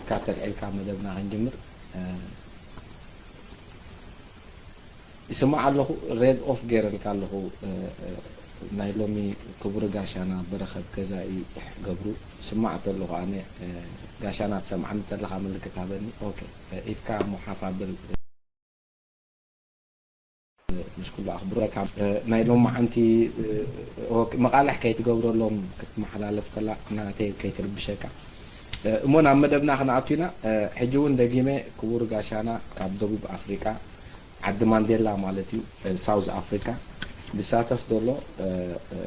ካተልዒልካ መደብና ክንጅምር። እ፣ ይስማዕ ኣለኹ፣ ሬድ ኦፍ ገይረልካ ኣለኹ። እ፣ እ፣ ናይ ሎሚ ክቡር ጋሻና በረኸት ገዛኢ ገብሩ ይስማዕ ተለኹ ኣነ። እ፣ ጋሻና ትሰምዓኒ ተለኻ ምልክት ሃበኒ። ኦኬ፣ እ፣ ኢድካ እሞ ሓፍ ኣብል። ምስ ኩሉ ኣኽብሮት፣ ካብ፣ እ፣ ናይ ሎማዓንቲ፣ እ፣ ኦክ-፣ መቓልሕ ከይትገብረሎም ክትመሓላለፍ ከላ ናተይ ከይትርብሸካ። እ፣ እሞ ናብ መደብና ክንኣቱ ኢና። እ፣ ሕጂ እውን ደጊመ ክቡር ጋሻና ካብ ደቡብ ኣፍሪቃ፣ ዓዲ ማንዴላ ማለት እዩ፣ እ፣ ሳውዝ ኣፍሪካ ዝሳተፍ ዘሎ፣ እ፣ እ፣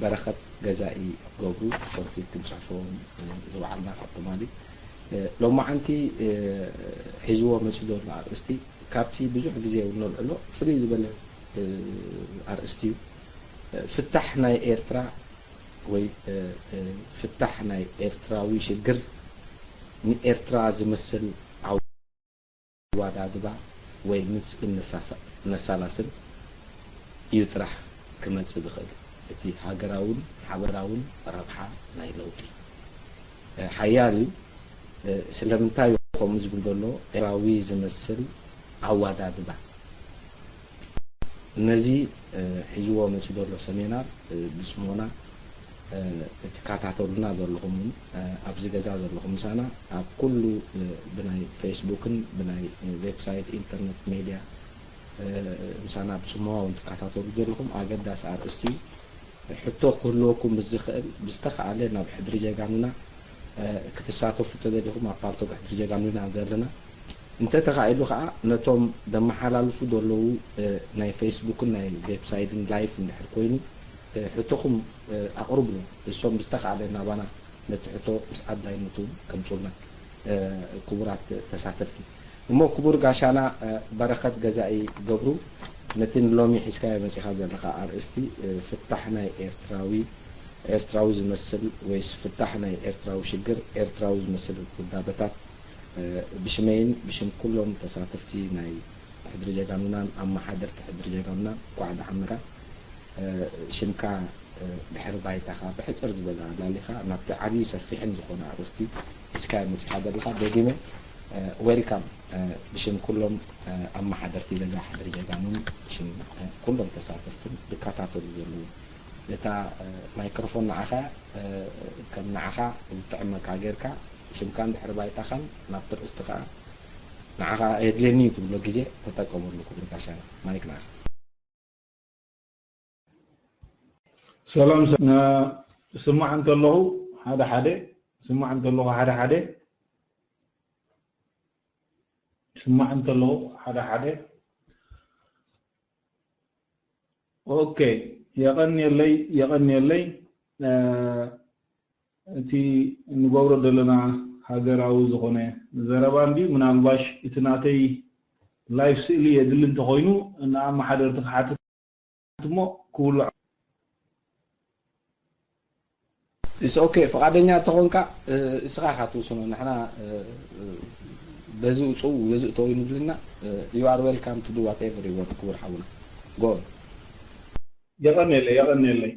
በረኸት ገዛኢ ገብሩ፣ ከምቲ ክንጽሕፎ፣ እ፣ ዝወዓልና ካብ ትማሊ፣ እ፣ ሎማዓንቲ፣ እ፣ ሒዝዎ መጺኡ ዘሎ ኣርእስቲ ካብቲ ብዙሕ ግዜ እውን ነልዕሎ ፍልይ ዝበለ፣ እ፣ ኣርእስቲ እዩ። እ፣ ፍታሕ ናይ ኤርትራ ወይ፣ እ፣ እ፣ ፍታሕ ናይ ኤርትራዊ ሽግር ንኤርትራ ዝምስል ኣወዳድባ ወይ ምስ እነሳሳ-፣ እነሳላስል እዩ ጥራሕ ክመጽእ ዝኽእል እቲ ሃገራውን ሓበራውን ረብሓ ናይ ለውጢ። እ፣ ሓያል እዩ። እ፣ ስለምንታይ እዩ ከምኡ ዝብል ዘሎ? ኤርትራዊ ዝመስል ኣወዳድባ። ነዚ፣ እ፣ ሒዝዎ መጺኡ ዘሎ ሰሚናር፣ እ፣ ብጽሞና፣ እ፣ እትከታተሉና ዘለኹም እውን፣ እ፣ ኣብዚ ገዛ ዘለኹም ምሳና ኣብ ኩሉ፣ እ፣ ብናይ ፌስቡክን ብናይ፣ እ፣ ዌብሳይት ኢንተርነት ሜድያ፣ እ፣ ምሳና ብጽሞና እውን ትከታተሉ ዘለኹም ኣገዳሲ ኣርእስቲ እዩ። ሕቶ ክህልወኩም ምስ ዝኽእል ብዝተኻእለ ናብ ሕድሪ ጀጋኑና፣ እ፣ ክትሳተፉ ተደሊኹም ኣብ ፓልቶክ ሕድሪ ጀጋኑና ዘለና እንተ ተኻኢሉ ኸኣ ነቶም ዘመሓላልፉ ዘለዉ፣ እ፣ ናይ ፌስቡክን ናይ ዌብሳይትን ላይፍ እንድሕር ኮይኑ፣ እ፣ ሕቶኹም፣ እ፣ ኣቕርብሉ። እሶም ብዝተኻእለ ናባና ነቲ ሕቶ ምስ ኣድላይነቱ ከምጹልና፣ እ፣ ክቡራት ተሳተፍቲ። እሞ ክቡር ጋሻና፣ እ፣ በረኸት ገዛኢ ገብሩ፣ ነቲ ንሎሚ ሒዝካዮ መጺኻ ዘለኻ ኣርእስቲ፣ እ፣ ፍታሕ ናይ ኤርትራዊ፣ ኤርትራዊ ዝመስል ወይስ ፍታሕ ናይ ኤርትራዊ ሽግር ኤርትራዊ ዝመስል ውዳበታት፣ እ፣ ብሽመይን ብሽም ኩሎም ተሳተፍቲ ናይ ሕድሪ ጀጋኑናን ኣመሓደርቲ ሕድሪ ጀጋኑናን እንኳዕ ደሓን መጻእካ። እ፣ ሽምካ፣ እ፣ ድሕሪ ባይታኻ ብሕጽር ዝበለ ኣላሊኻ ናብቲ ዓብዪ ሰፊሕን ዝኾነ ኣርእስቲ ሒዝካዮ መጺእካ ዘለኻ ደጊመ፣ እ፣ ዌልካም፣ እ፣ ብሽም ኩሎም፣ እ፣ ኣመሓደርቲ ገዛ ሕድሪ ጀጋኑን ብሽም፣ እ፣ ኩሎም ተሳተፍትን ዝከታተሉ ዘለዉ። እታ፣ እ፣ ማይክሮፎን ንዓኻ፣ እ፣ ከም ንዓኻ ዝጥዕመካ ጌርካ ሽምካን ድሕሪ ባይታኻን ናብቲ ኣርእስቲ ከኣ ንዓኻ የድልየኒ እዩ ትብሎ ግዜ ተጠቀመሉ ክቡር ጋሻና። ማይክ ንዓኻ። ሰላም፣ ስ-፣ ና-፣ ስማዕ እንተለኹ ሓደ ሓደ፣ ስማዕ እንተለኹ ሓደ ሓደ፣ ስማዕ እንተለኹ ሓደ ሓደ። ኦኬ፣ የቐንየለይ፣ የቐንየለይ። እ፣ እቲ እንገብሮ ዘለና ሃገራዊ ዝኾነ ዘረባ እንድዩ። ምናልባሽ እቲ ናተይ ላይፍ ስእሊ የድሊ እንተኾይኑ ንኣመሓደርቲ ክሓትት እሞ ክውልዖ። It's okay፣ ፍቓደኛ እንተኾንካ፣ እ፣ እስኻ ኢኻ ትውስኖ። ንሕና፣ እ፣ እ፣ በዚ ውፅኡ፣ በዚ እተው ይንብልና፣ እ፣ you are welcome to do whatever you want፣ ክቡር ሓውና። Go on። የቐንየለይ፣ የቐንየለይ።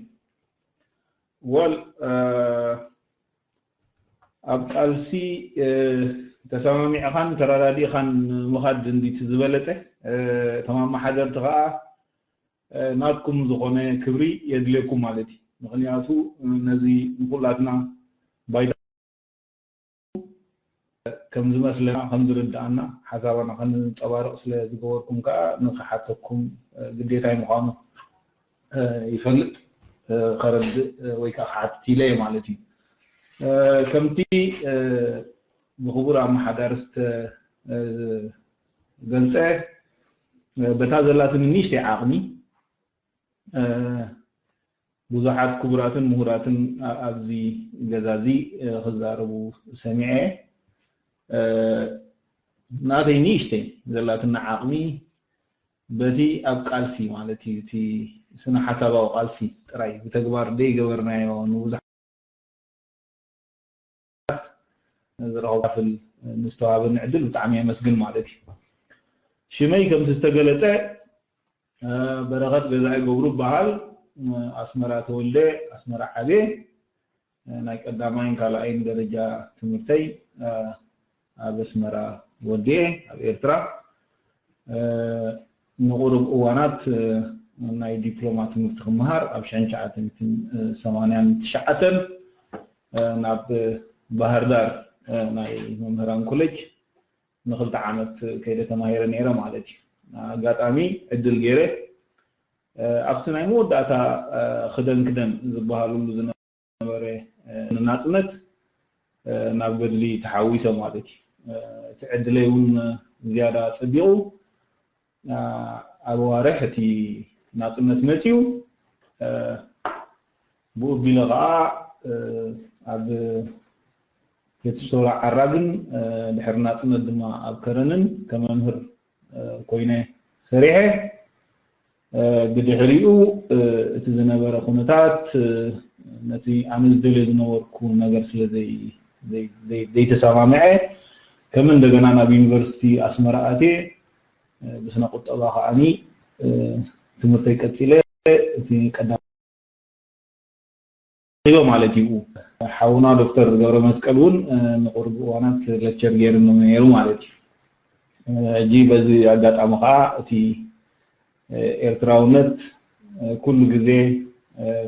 ወል፣ እ፣ ኣብ ቃልሲ፣ እ፣ ተሰማሚዕኻን ተረዳዲእኻን ምኻድ እንዲቲ ዝበለጸ። እ፣ እቶም ኣመሓደርቲ ኸኣ፣ እ፣ ናትኩም ዝኾነ ክብሪ የድልየኩም ማለት እዩ። ምኽንያቱ፣ እ፣ ነዚ ንኹላትና ባይታ ከም ዝመስለና፣ ከም ዝርድኣና፣ ሓሳባና ከም ዘንጸባርቕ ስለ ዝገበርኩም ከኣ ንኽሓተኩም፣ እ፣ ግዴታይ ምዃኑ፣ እ፣ ይፈልጥ፣ እ፣ ከረድእ፣ እ፣ ወይ ከኣ ክሓትት ኢለ እየ ማለት እዩ። እ፣ ከምቲ፣ እ፣ ብኽቡር ኣመሓዳሪ ዝተ-፣ እ፣ ገልጸ፣ እ፣ በታ ዘላትኒ ንእሽተይ ዓቕሚ፣ እ፣ ብዙሓት ክቡራትን ምሁራትን ኣ-፣ ኣብዚ ገዛ እዚ፣ እ፣ ክዛረቡ ሰሚዐ። እ፣ ናተይ ንእሽተይ ዘላትና ዓቕሚ በቲ ኣብ ቃልሲ ማለት እዩ፣ እቲ ስነ ሓሳባዊ ቃልሲ ጥራይ ብተግባር ደይገበርናዮ ንብዙሓት ዝረኸቡ ክፍል ንዝተዋሃበኒ ዕድል ብጣዕሚ የመስግን ማለት እዩ። ሽመይ ከምቲ ዝተገለጸ፣ እ፣ በረኸት ገዛኢ ገብሩ እበሃል። እ፣ ኣስመራ ተወልደ፣ ኣስመራ ዓብየ። እ፣ ናይ ቀዳማይን ካልኣይን ደረጃ ትምህርተይ፣ እ፣ ኣብ ኣስመራ ወዲኤ ኣብ ኤርትራ ንቁሩብ እዋናት ናይ ዲፕሎማ ትምህርቲ ክመሃር ኣብ ሽሕን ትሽዓተ ሚእትን ሰማንያን ትሽዓተን ናብ ባህርዳር ናይ መምህራን ኮሌጅ ንክልተ ዓመት ከይደ ተማሂረ ነይረ ማለት እዩ። ኣጋጣሚ ዕድል ገይረ ኣብቲ ናይ መወዳእታ ክደን ክደን ዝበሃሉሉ ዝነበረ ናጽነት ናብ ገድሊ ተሓዊሰ ማለት እዩ። እቲ ዕድለይ እውን ዝያዳ ጸቢቑ ኣብ ኣዋርሕ እቲ ናጽነት መጺኡ ብኡ ኣቢለ ከዓ ኣብ ፕሪቶርያ ዓራግን ድሕሪ ናጽነት ድማ ኣብ ከረንን ከመምህር ኮይነ ሰሪሐ። ብድሕሪኡ እቲ ዝነበረ ኩነታት ነቲ ኣነ ዝደልዮ ዝነበርኩ ነገር ስለ ዘይተሰማምዐ ከም እንደገና ናብ ዩኒቨርሲቲ ኣስመራ ኣትየ ብስነ ቁጠባ ከዓኒ ትምህርተይ ቀፂለ እቲ ቀዳማይ ማለት እዩ። ሓውና ዶክተር ገብረ መስቀል እውን ንቁሩብ እዋናት ሌክቸር ገይሩ ነይሩ ማለት እዩ። ሕጂ በዚ ኣጋጣሚ ከዓ እቲ ኤርትራውነት ኩሉ ግዜ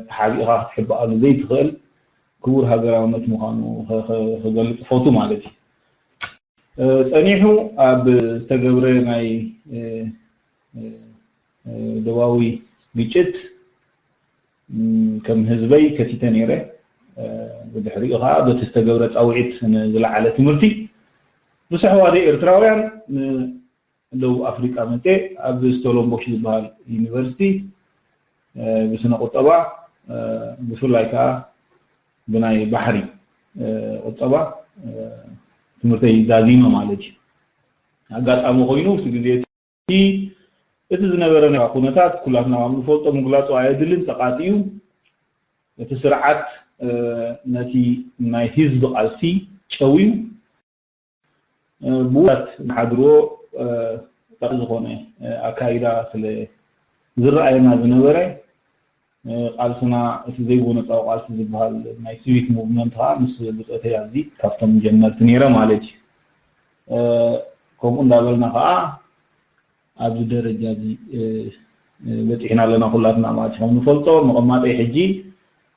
ተሓቢእኻ ክትሕብኣሉ ዘይትኽእል ክቡር ሃገራውነት ምዃኑ ክገልጽ ፈቱ ማለት እዩ። ጸኒሑ ኣብ ዝተገብረ ናይ ደባዊ ግጭት ከም ህዝበይ ከቲተ ነይረ። ብድሕሪኡ ከዓ በቲ ዝተገብረ ፃውዒት ንዝለዓለ ትምህርቲ ምስ ኣሕዋተይ ኤርትራውያን ንደቡብ ኣፍሪቃ መፅየ ኣብ ስቶሎንቦሽ ዝበሃል ዩኒቨርሲቲ ብስነ ቁጠባ ብፍላይ ከዓ ብናይ ባሕሪ ቁጠባ ትምህርተይ ዛዚመ ማለት እዩ። ኣጋጣሚ ኮይኑ እቲ ግዜ እቲ ዝነበረ ኩነታት ኩላትና ከም ንፈልጦ ምግላፁ ኣየድልን፣ ፀቓጢ እዩ። እቲ ስርዓት ነቲ ናይ ህዝቢ ቃልሲ ጨውዩ ብውራት ዝሓድርዎ ጣቂ ዝኾነ ኣካይዳ ስለ ዝረኣየና ዝነበረ ቃልስና እቲ ዘይጎነፃዊ ቃልሲ ዝበሃል ናይ ሲቪክ ሙቭመንት ከዓ ምስ ብፆተይ ኣብዚ ካብቶም ጀመርቲ ነይረ ማለት እዩ። ከምኡ እንዳበልና ከዓ ኣብዚ ደረጃ እዚ በፂሕና ኣለና ኩላትና ማለት እዩ። ከም ንፈልጦ መቐማጠይ ሕጂ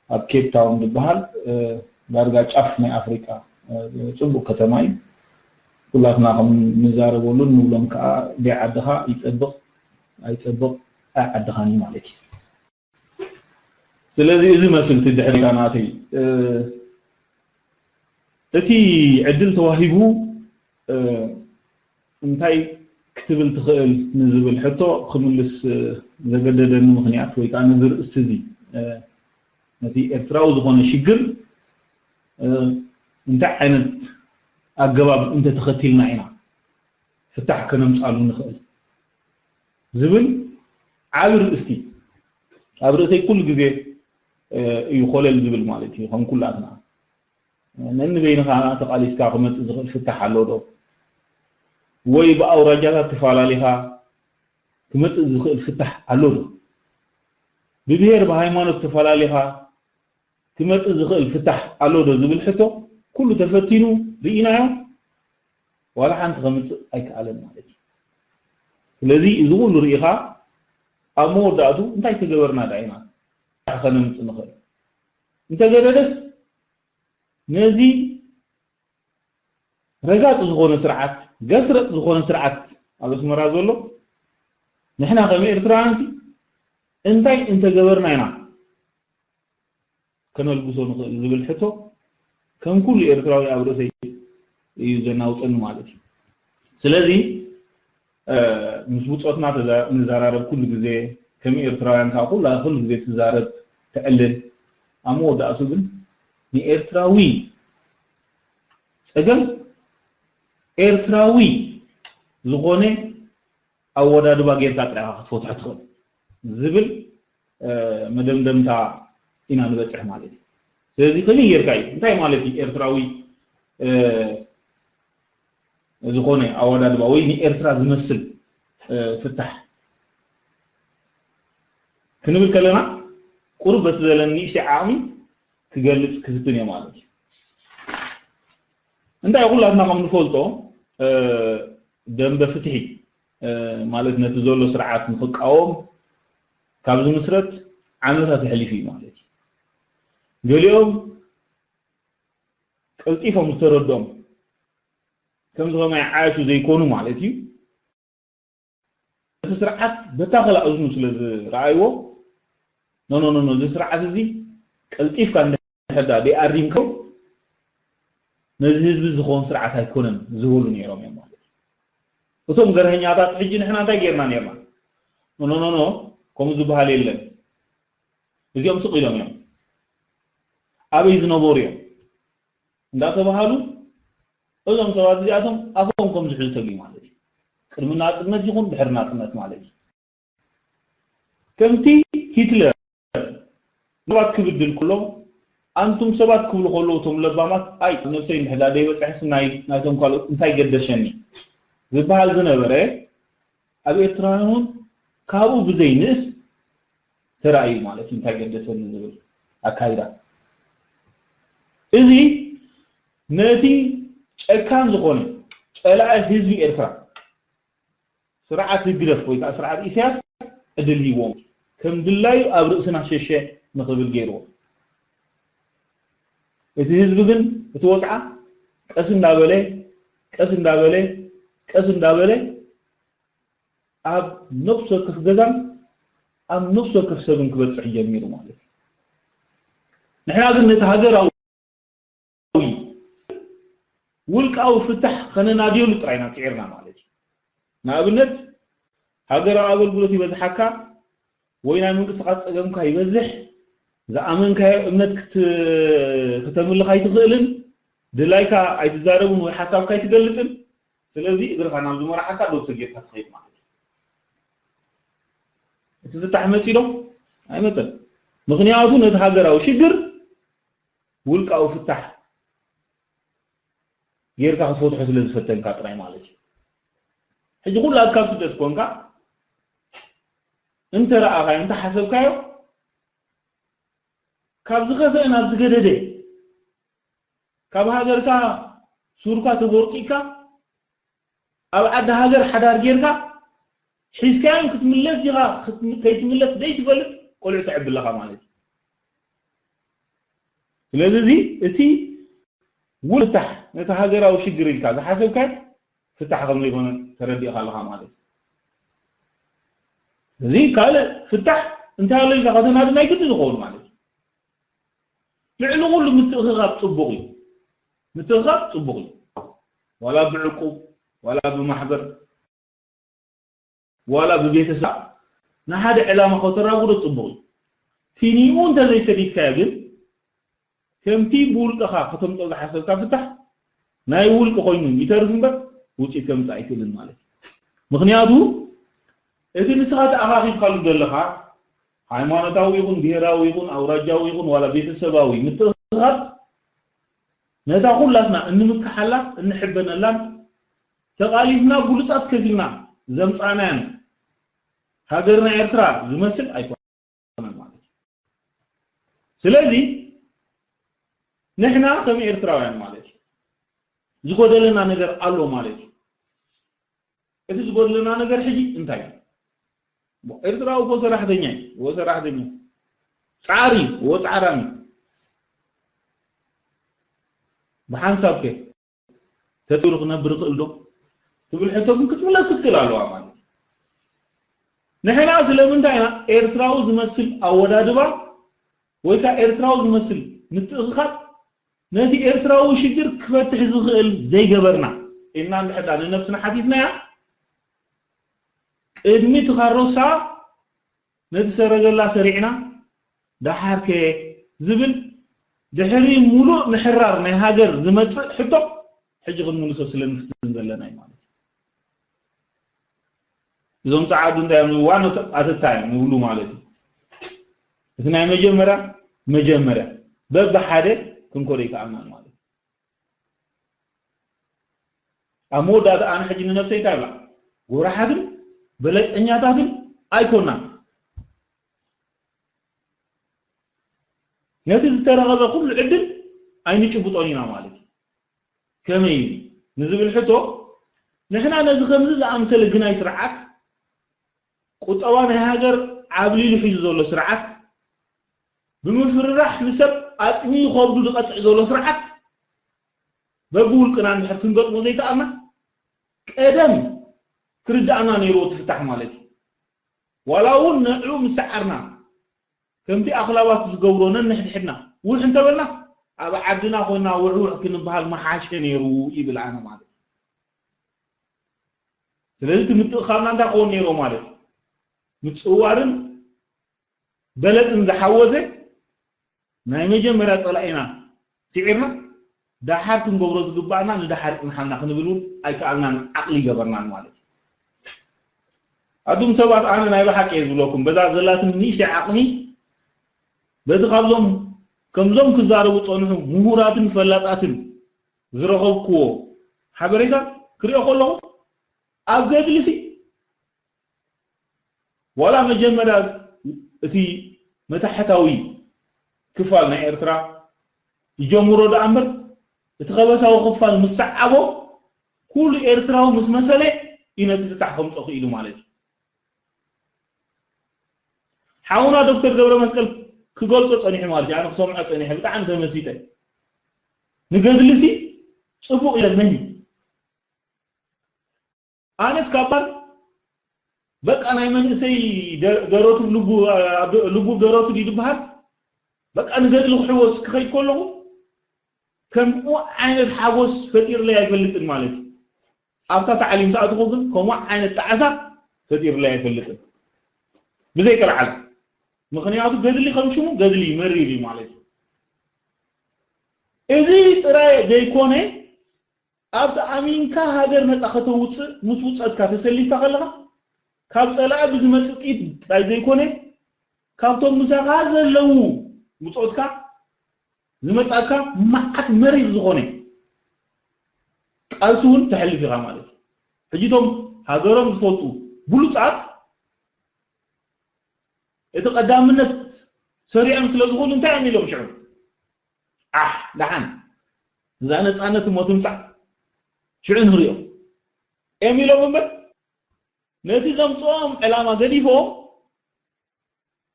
ኣብ ኬፕ ታውን ዝበሃል ዳርጋ ጫፍ ናይ ኣፍሪቃ ፅቡቅ ከተማ እዩ። ኩላትና ከም ንዛረበሉን ንብሎም ከዓ ደይ ዓድኻ ይፀብቕ ኣይፀብቕ ኣይ ዓድኻን እዩ ማለት እዩ። ስለዚ እዚ መስል እቲ ድሕሪታ ናተይ እቲ ዕድል ተዋሂቡ እንታይ ክትብል ትኽእል ንዝብል ሕቶ ክምልስ ዘገደደኒ ምኽንያት ወይ ከዓ ነዚ ርእስቲ እዚ ነቲ ኤርትራዊ ዝኾነ ሽግር እንታይ ዓይነት ኣገባብ እንተተኸቲልና ኢና ፍታሕ ከነምፃሉ ንኽእል ዝብል ዓቢ ርእስቲ ኣብ ርእሰይ ኩሉ ግዜ እዩ ኮለል ዝብል ማለት እዩ። ከም ኩላትና ነንበይንኻ ተቓሊስካ ክመፅእ ዝኽእል ፍታሕ ኣሎ ዶ? ወይ ብኣውራጃታት ተፈላለኻ ክመፅእ ዝኽእል ፍታሕ ኣሎ ዶ? ብብሄር ብሃይማኖት ተፈላለኻ ክመፅእ ዝኽእል ፍታሕ ኣሎ ዶ ዝብል ሕቶ ኩሉ ተፈቲኑ ርኢናዮ ዋላ ሓንቲ ከምፅእ ኣይከኣለን ማለት እዩ። ስለዚ እዚ ኩሉ ርኢኻ ኣብ መወዳእቱ እንታይ ተገበርና ዳ ኢና ከነምፅእ ንኽእል? እንተገደደስ ነዚ ረጋፂ ዝኾነ ስርዓት ገስረጥ ዝኾነ ስርዓት ኣብ ኣስመራ ዘሎ ንሕና ከም ኤርትራውያን ሲ እንታይ እንተገበርና ኢና ከነልግሶ ንኽእል ዝብል ሕቶ ከም ኩሉ ኤርትራዊ ኣብ ርእሰይ እዩ ዘናውፀኒ ማለት እዩ። ስለዚ ምስ ብፆትና ንዘራረብ ኩሉ ግዜ ከም ኤርትራውያን ከዓ ኩላ ኩሉ ግዜ ትዛረብ ትዕልል ኣብ መወዳእቱ ግን ንኤርትራዊ ፀገም ኤርትራዊ ዝኾነ ኣወዳድባ ጌርካ ጥራኻ ክትፈትሖ ትኽእል ዝብል መደምደምታ ኢና ንበፅሕ ማለት እዩ። ስለዚ ከመይ ጌርካ እዩ እንታይ ማለት እዩ ኤርትራዊ ዝኾነ ኣወዳድባ ወይ ንኤርትራ ዝመስል ፍታሕ ክንብል ከለና ቁሩብ በቲ ዘለኒ ንእሽተይ ዓቕሚ ክገልፅ ክፍትን እየ ማለት እዩ። እንታይ ኩላትና ከም ንፈልጦ ደንበ ፍትሒ ማለት ነቲ ዘሎ ስርዓት ንክቃወም ካብ ዝምስረት ዓመታት ኣሕሊፉ እዩ ማለት እዩ። ገሊኦም ቀልጢፎም ዝተረድኦም ከምዚ ከማይ ዓያሹ ዘይኮኑ ማለት እዩ። እቲ ስርዓት በታ ከላ እዝኑ ስለ ዝረኣይዎ ኖ ኖ ኖ እዚ ስርዓት እዚ ቀልጢፍካ እንድሕር ደኣ ደይኣሪምካዮ ነዚ ህዝቢ ዝኸውን ስርዓት ኣይኮነን ዝበሉ ነይሮም እዮም ማለት እዩ። እቶም ገርሀኛታት ሕጂ ንሕና እንታይ ጌርና ነይርና? ኖ ኖ ኖ ከምኡ ዝበሃል የለን። እዚኦም ስቕ ኢሎም እዮም። ኣበይ ዝነበሩ እዮም እንዳተባሃሉ እዞም ሰባት እዚኣቶም ኣፎም ከም ዝሕዙ ተግዩ ማለት እዩ። ቅድሚ ናጽነት ይኹን ድሕሪ ናጽነት ማለት እዩ። ከምቲ ሂትለር ሰባት ክብድል ከሎ ኣንቱም ሰባት ክብሉ ከለዉ እቶም ለባማት ኣይ ነብሰይ እንድሕዳ ደይበፅሐስ ናይ ናይቶም ካልኦት እንታይ ገደሸኒ ዝበሃል ዝነበረ ኣብ ኤርትራውያን እውን ካብኡ ብዘይንእስ ተራእዩ ማለት እዩ። እንታይ ገደሰኒ ዝብል ኣካይዳ እዚ ነቲ ጨካን ዝኾነ ጸላኢ ህዝቢ ኤርትራ ስርዓት ህግደፍ ወይ ከዓ ስርዓት ኢሳያስ ዕድል ሂዎም ከም ድላዩ ኣብ ርእስና ሸሸ ንኽብል ገይርዎ። እቲ ህዝቢ ግን እቲ ወፅዓ ቀስ እንዳበለ ቀስ እንዳበለ ቀስ እንዳበለ ኣብ ነፍሲ ወከፍ ገዛን ኣብ ነፍሲ ወከፍ ሰብን ክበፅሕ ጀሚሩ ማለት እዩ። ንሕና ግን ነቲ ሃገራዊ ውልቃዊ ፍታሕ ከነናድየሉ ጥራይ ኢና ፅዒርና ማለት እዩ። ንኣብነት ሃገራዊ ኣገልግሎት ይበዝሓካ ወይ ናይ ምንቅስቃስ ፀገምካ ይበዝሕ፣ ዝኣመንካዮ እምነት ክት- ክተምልኽ ኣይትኽእልን፣ ድላይካ ኣይትዛረብን ወይ ሓሳብካ ኣይትገልፅን። ስለዚ እግርኻ ናብ ዝመርሓካ ዶብ ተጌርካ ትኸይድ ማለት እዩ። እቲ ፍታሕ መፂ ዶ? ኣይመፀን። ምክንያቱ ነቲ ሃገራዊ ሽግር ውልቃዊ ፍታሕ ጌርካ ክትፈትሖ ስለ ዝፈተንካ ጥራይ ማለት እዩ። ሕጂ ኩላትካ ኣብ ስደት ኮንካ እንተ ረኣኻዮ እንተ ሓሰብካዮ ካብ ዝኸፍአ ናብ ዝገደደ ካብ ሃገርካ ሱርካ ተቦርቂካ ኣብ ዓዲ ሃገር ሓዳር ጌርካ ሒዝካዮም ክትምለስ ዲኻ ከይትምለስ ዘይትፈልጥ ቆልዑ ተዕቢ ኣለኻ ማለት እዩ። ስለዚ እዚ እቲ ውል ፍታሕ ነቲ ሃገራዊ ሽግር ኢልካ ዝሓሰብካዮ ፍታሕ ከም ዘይኮነ ተረዲእኻ ኣለኻ ማለት እዩ። እዚ ካልእ ፍታሕ እንታይ ኣሎ ኢልካ ከተናዲ ናይ ግዲ ዝኸውን ማለት እዩ። ልዕሊ ኩሉ ምትእኽኻብ ፅቡቕ እዩ። ምትእኽኻብ ፅቡቕ እዩ። ዋላ ብዕቁብ ዋላ ብማሕበር ዋላ ብቤተሰብ ንሓደ ዕላማ ከተራጉዶ ፅቡቕ እዩ። ኪኒኡ እንተዘይሰዲድካዮ ግን ከምቲ ብውልቅኻ ከተምፅኦ ዝሓሰብካ ፍታሕ ናይ ውልቂ ኮይኑ ይተርፍ እምበር ውፅኢት ከምፅእ ኣይክእልን ማለት እዩ። ምክንያቱ እቲ ንስኻ ተኣኻኺብካሉ ዘለኻ ሃይማኖታዊ ይኹን ብሄራዊ ይኹን ኣውራጃዊ ይኹን ዋላ ቤተሰባዊ ምትእኽኻብ ነታ ኩላትና እንምክሓላ እንሕበነላን ተቓሊስና ብሉፃት ከፊልና ዘምፃእናያን ሃገርና ኤርትራ ዝመስል ኣይኮነን ማለት እዩ። ስለዚ ንሕና ከም ኤርትራውያን ማለት እዩ ዝጎደለና ነገር ኣሎ ማለት እዩ። እቲ ዝጎድለና ነገር ሕጂ እንታይ እዩ? ኤርትራዊ እኮ ሰራሕተኛ እዩ፣ እዎ ሰራሕተኛ እዩ። ፃዕሪ እዩ፣ እዎ ፃዕራም እዩ። ብሓንሳብ ከ ተፅሩ ክነብር ይኽእል ዶ ትብል ሕቶ ግን ክትምለስ ክትክእል ኣለዋ ማለት እዩ። ንሕና ስለምንታይ ኢና ኤርትራዊ ዝመስል ኣወዳድባ ወይ ከዓ ኤርትራዊ ዝመስል ምትእኽኻብ ነቲ ኤርትራዊ ሽግር ክፈትሕ ዝኽእል ዘይገበርና ኢልና እንድሕዳ ንነብስና ሓቲትናያ ቅድሚ እቲ ካሮሳ ነቲ ሰረገላ ሰሪዕና ደሓርከ ዝብል ድሕሪ ሙሉእ ምሕራር ናይ ሃገር ዝመፅእ ሕቶ ሕጂ ክንምልሶ ስለ ንፍትን ዘለና እዩ ማለት እዩ። እዞም ፀዓዱ እንታይ እዮም ዋና ኣተታ እዮም ይብሉ ማለት እዩ። እቲ ናይ መጀመርያ መጀመርያ በብሓደ ክንኮዶ ይከኣልናን ማለት እዩ። ኣብ መወዳእታ ኣነ ሕጂ ንነብሰይ እንታይ ብላ ጎራሓትን በለፀኛታትን ኣይኮናን። ነቲ ዝተረኸበ ኩሉ ዕድል ኣይንጭብጦን ኢና ማለት እዩ። ከመይ እዚ ንዝብል ሕቶ ንሕና ነዚ ከምዚ ዝኣምሰለ ግናይ ስርዓት፣ ቁጠባ ናይ ሃገር ዓብሊሉ ሒዙ ዘሎ ስርዓት፣ ብምፍርራሕ ንሰብ ኣጥሚዩ ከብዱ ዝቐጽዕ ዘሎ ስርዓት በብውልቅና እንድሕር ክንገጥሞ ዘይከኣልና፣ ቀደም ክርዳእና ነይርዎ እቲ ፍታሕ ማለት እዩ። ዋላ እውን ንዕኡ ምስ ሰዓርና፣ ከምቲ ኣኽላባት ዝገብሮ ነንሕድሕድና ውሕ እንተበልናስ፣ ኣብ ዓድና ኮይና ውሕውሕ ክንበሃል ምሓሸ ነይሩ ይብል ኣነ ማለት እዩ። ስለዚ እቲ ምትእኻብና እንታይ ክኸውን ነይርዎ ማለት እዩ? ምጽውዋርን በለጽን ዝሓወሰ ናይ መጀመርያ ጸላኢና ስዒርና፣ ደሓር ክንገብሮ ዝግባኣና ንደሓር ይጽንሓልና ክንብል እውን ኣይከኣልናን፣ ዓቕሊ ይገበርናን ማለት እዩ። ኣቱም ሰባት፣ ኣነ ናይ ብሓቂ እየ ዝብለኩም፣ በዛ ዘላትኒ ንእሽተይ ዓቕሚ፣ በቲ ካብዞም ከምዞም ክዛረቡ ጸንሑ ምሁራትን ፈላጣትን ዝረኸብክዎ ሓበሬታ ክሪኦ ከለኹ፣ ኣብ ገድልሲ ዋላ መጀመርያ እቲ መታሕታዊ ክፋል ናይ ኤርትራ ይጀምሮ ደኣ እምበር፣ እቲ ከበሳዊ ክፋል ምስ ሰዓቦ፣ ኩሉ ኤርትራዊ ምስ መሰለ እዩ ነቲ ፍታሕ ከምጾ ክኢሉ ማለት እዩ። ሓውና ዶክተር ገብረ መስቀል ክገልጾ ጸኒሑ ማለት እዩ። ኣነ ክሰምዖ ጸኒሐ፣ ብጣዕሚ ተመሲጠ። ንገድልሲ ጽቡቕ ኢለ መን እዩ? ኣነስ ካብ ባር በቃ ናይ መንእሰይ ደ-፣ ደረቱ ልቡ፣ ኣብ ደ-፣ ልቡ ደረቱ ድዩ ዝበሃል? በቃ ንገድሊ ክሕወስ ክኸይድ ከለኹ ከምኡ ዓይነት ሓጎስ ፈጢርለይ ኣይፈልጥን ማለት እዩ። ኣብታ ታዕሊም ሰኣትኹ ግን ከምኡ ዓይነት ጣዕሳ ፈጢርለይ ኣይፈልጥን። ብዘይ ቀልዓል። ምኽንያቱ ገድሊ ከም ሽሙ ገድሊ መሪር እዩ ማለት እዩ። እዚ ጥራይ ዘይኮነ፣ ኣብቲ ኣሚንካ ሃገር ነጻ ከተውጽእ ምስ ውጸትካ ተሰሊፍካ ከለኻ፣ ካብ ጸላኢ ብዝመጽእ ጥይት ጥራይ ዘይኮነ፣ ካብቶም ምሳኻ ዘለዉ ብጾትካ ዝመጻካ መዓት መሪር ዝኾነ ቃልሲ እውን ተሕልፍ ኢኻ ማለት እዩ። ሕጂ እቶም ሃገሮም ዝፈልጡ ብሉጻት እቲ ቀዳምነት ሰሪዖም ስለ ዝኾኑ እንታይ እዮም ኢሎም ሽዑ? ኣሕ፣ ደሓን እዛ ነጻነት እሞ ትምጻእ፣ ሽዑ ንሪኦ እዮም ኢሎም እምበር፣ ነቲ ዘምጽኦም ዕላማ ገዲፎም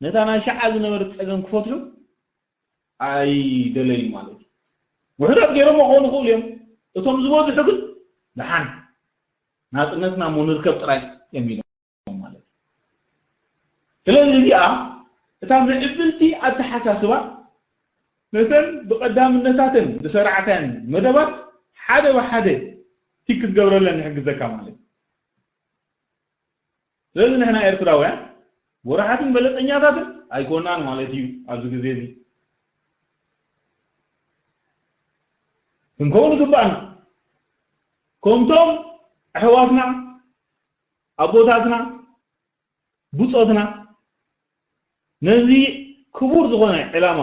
ነታ ናይ ሸዓ ዝነበረት ጸገም ክፈትሑ ኣይደለዩን ማለት እዩ። ውሑዳት ገይሮም ክኾኑ ይኽእሉ እዮም። እቶም ዝበዝሑ ግን ደሓን ናጽነትና እሞ ንርከብ ጥራይ እዮም ኢሎም ማለት እዩ። ስለዚ እዚኣ እታ ምዕብልቲ ኣተሓሳስባ ነተን ብቐዳምነታተን ዝሰራዕካየን መደባት ሓደ ብሓደ ቲክ ክትገብረለን ይሕግዘካ ማለት እዩ። ስለዚ ንሕና ኤርትራውያን ወራሓትን በለጸኛታትን ኣይኮናን ማለት እዩ። ኣብዚ ግዜ እዚ ክንከውን ይግባኣና። ከምቶም ኣሕዋትና፣ ኣቦታትና፣ ብጾትና ነዚ ክቡር ዝኾነ ዕላማ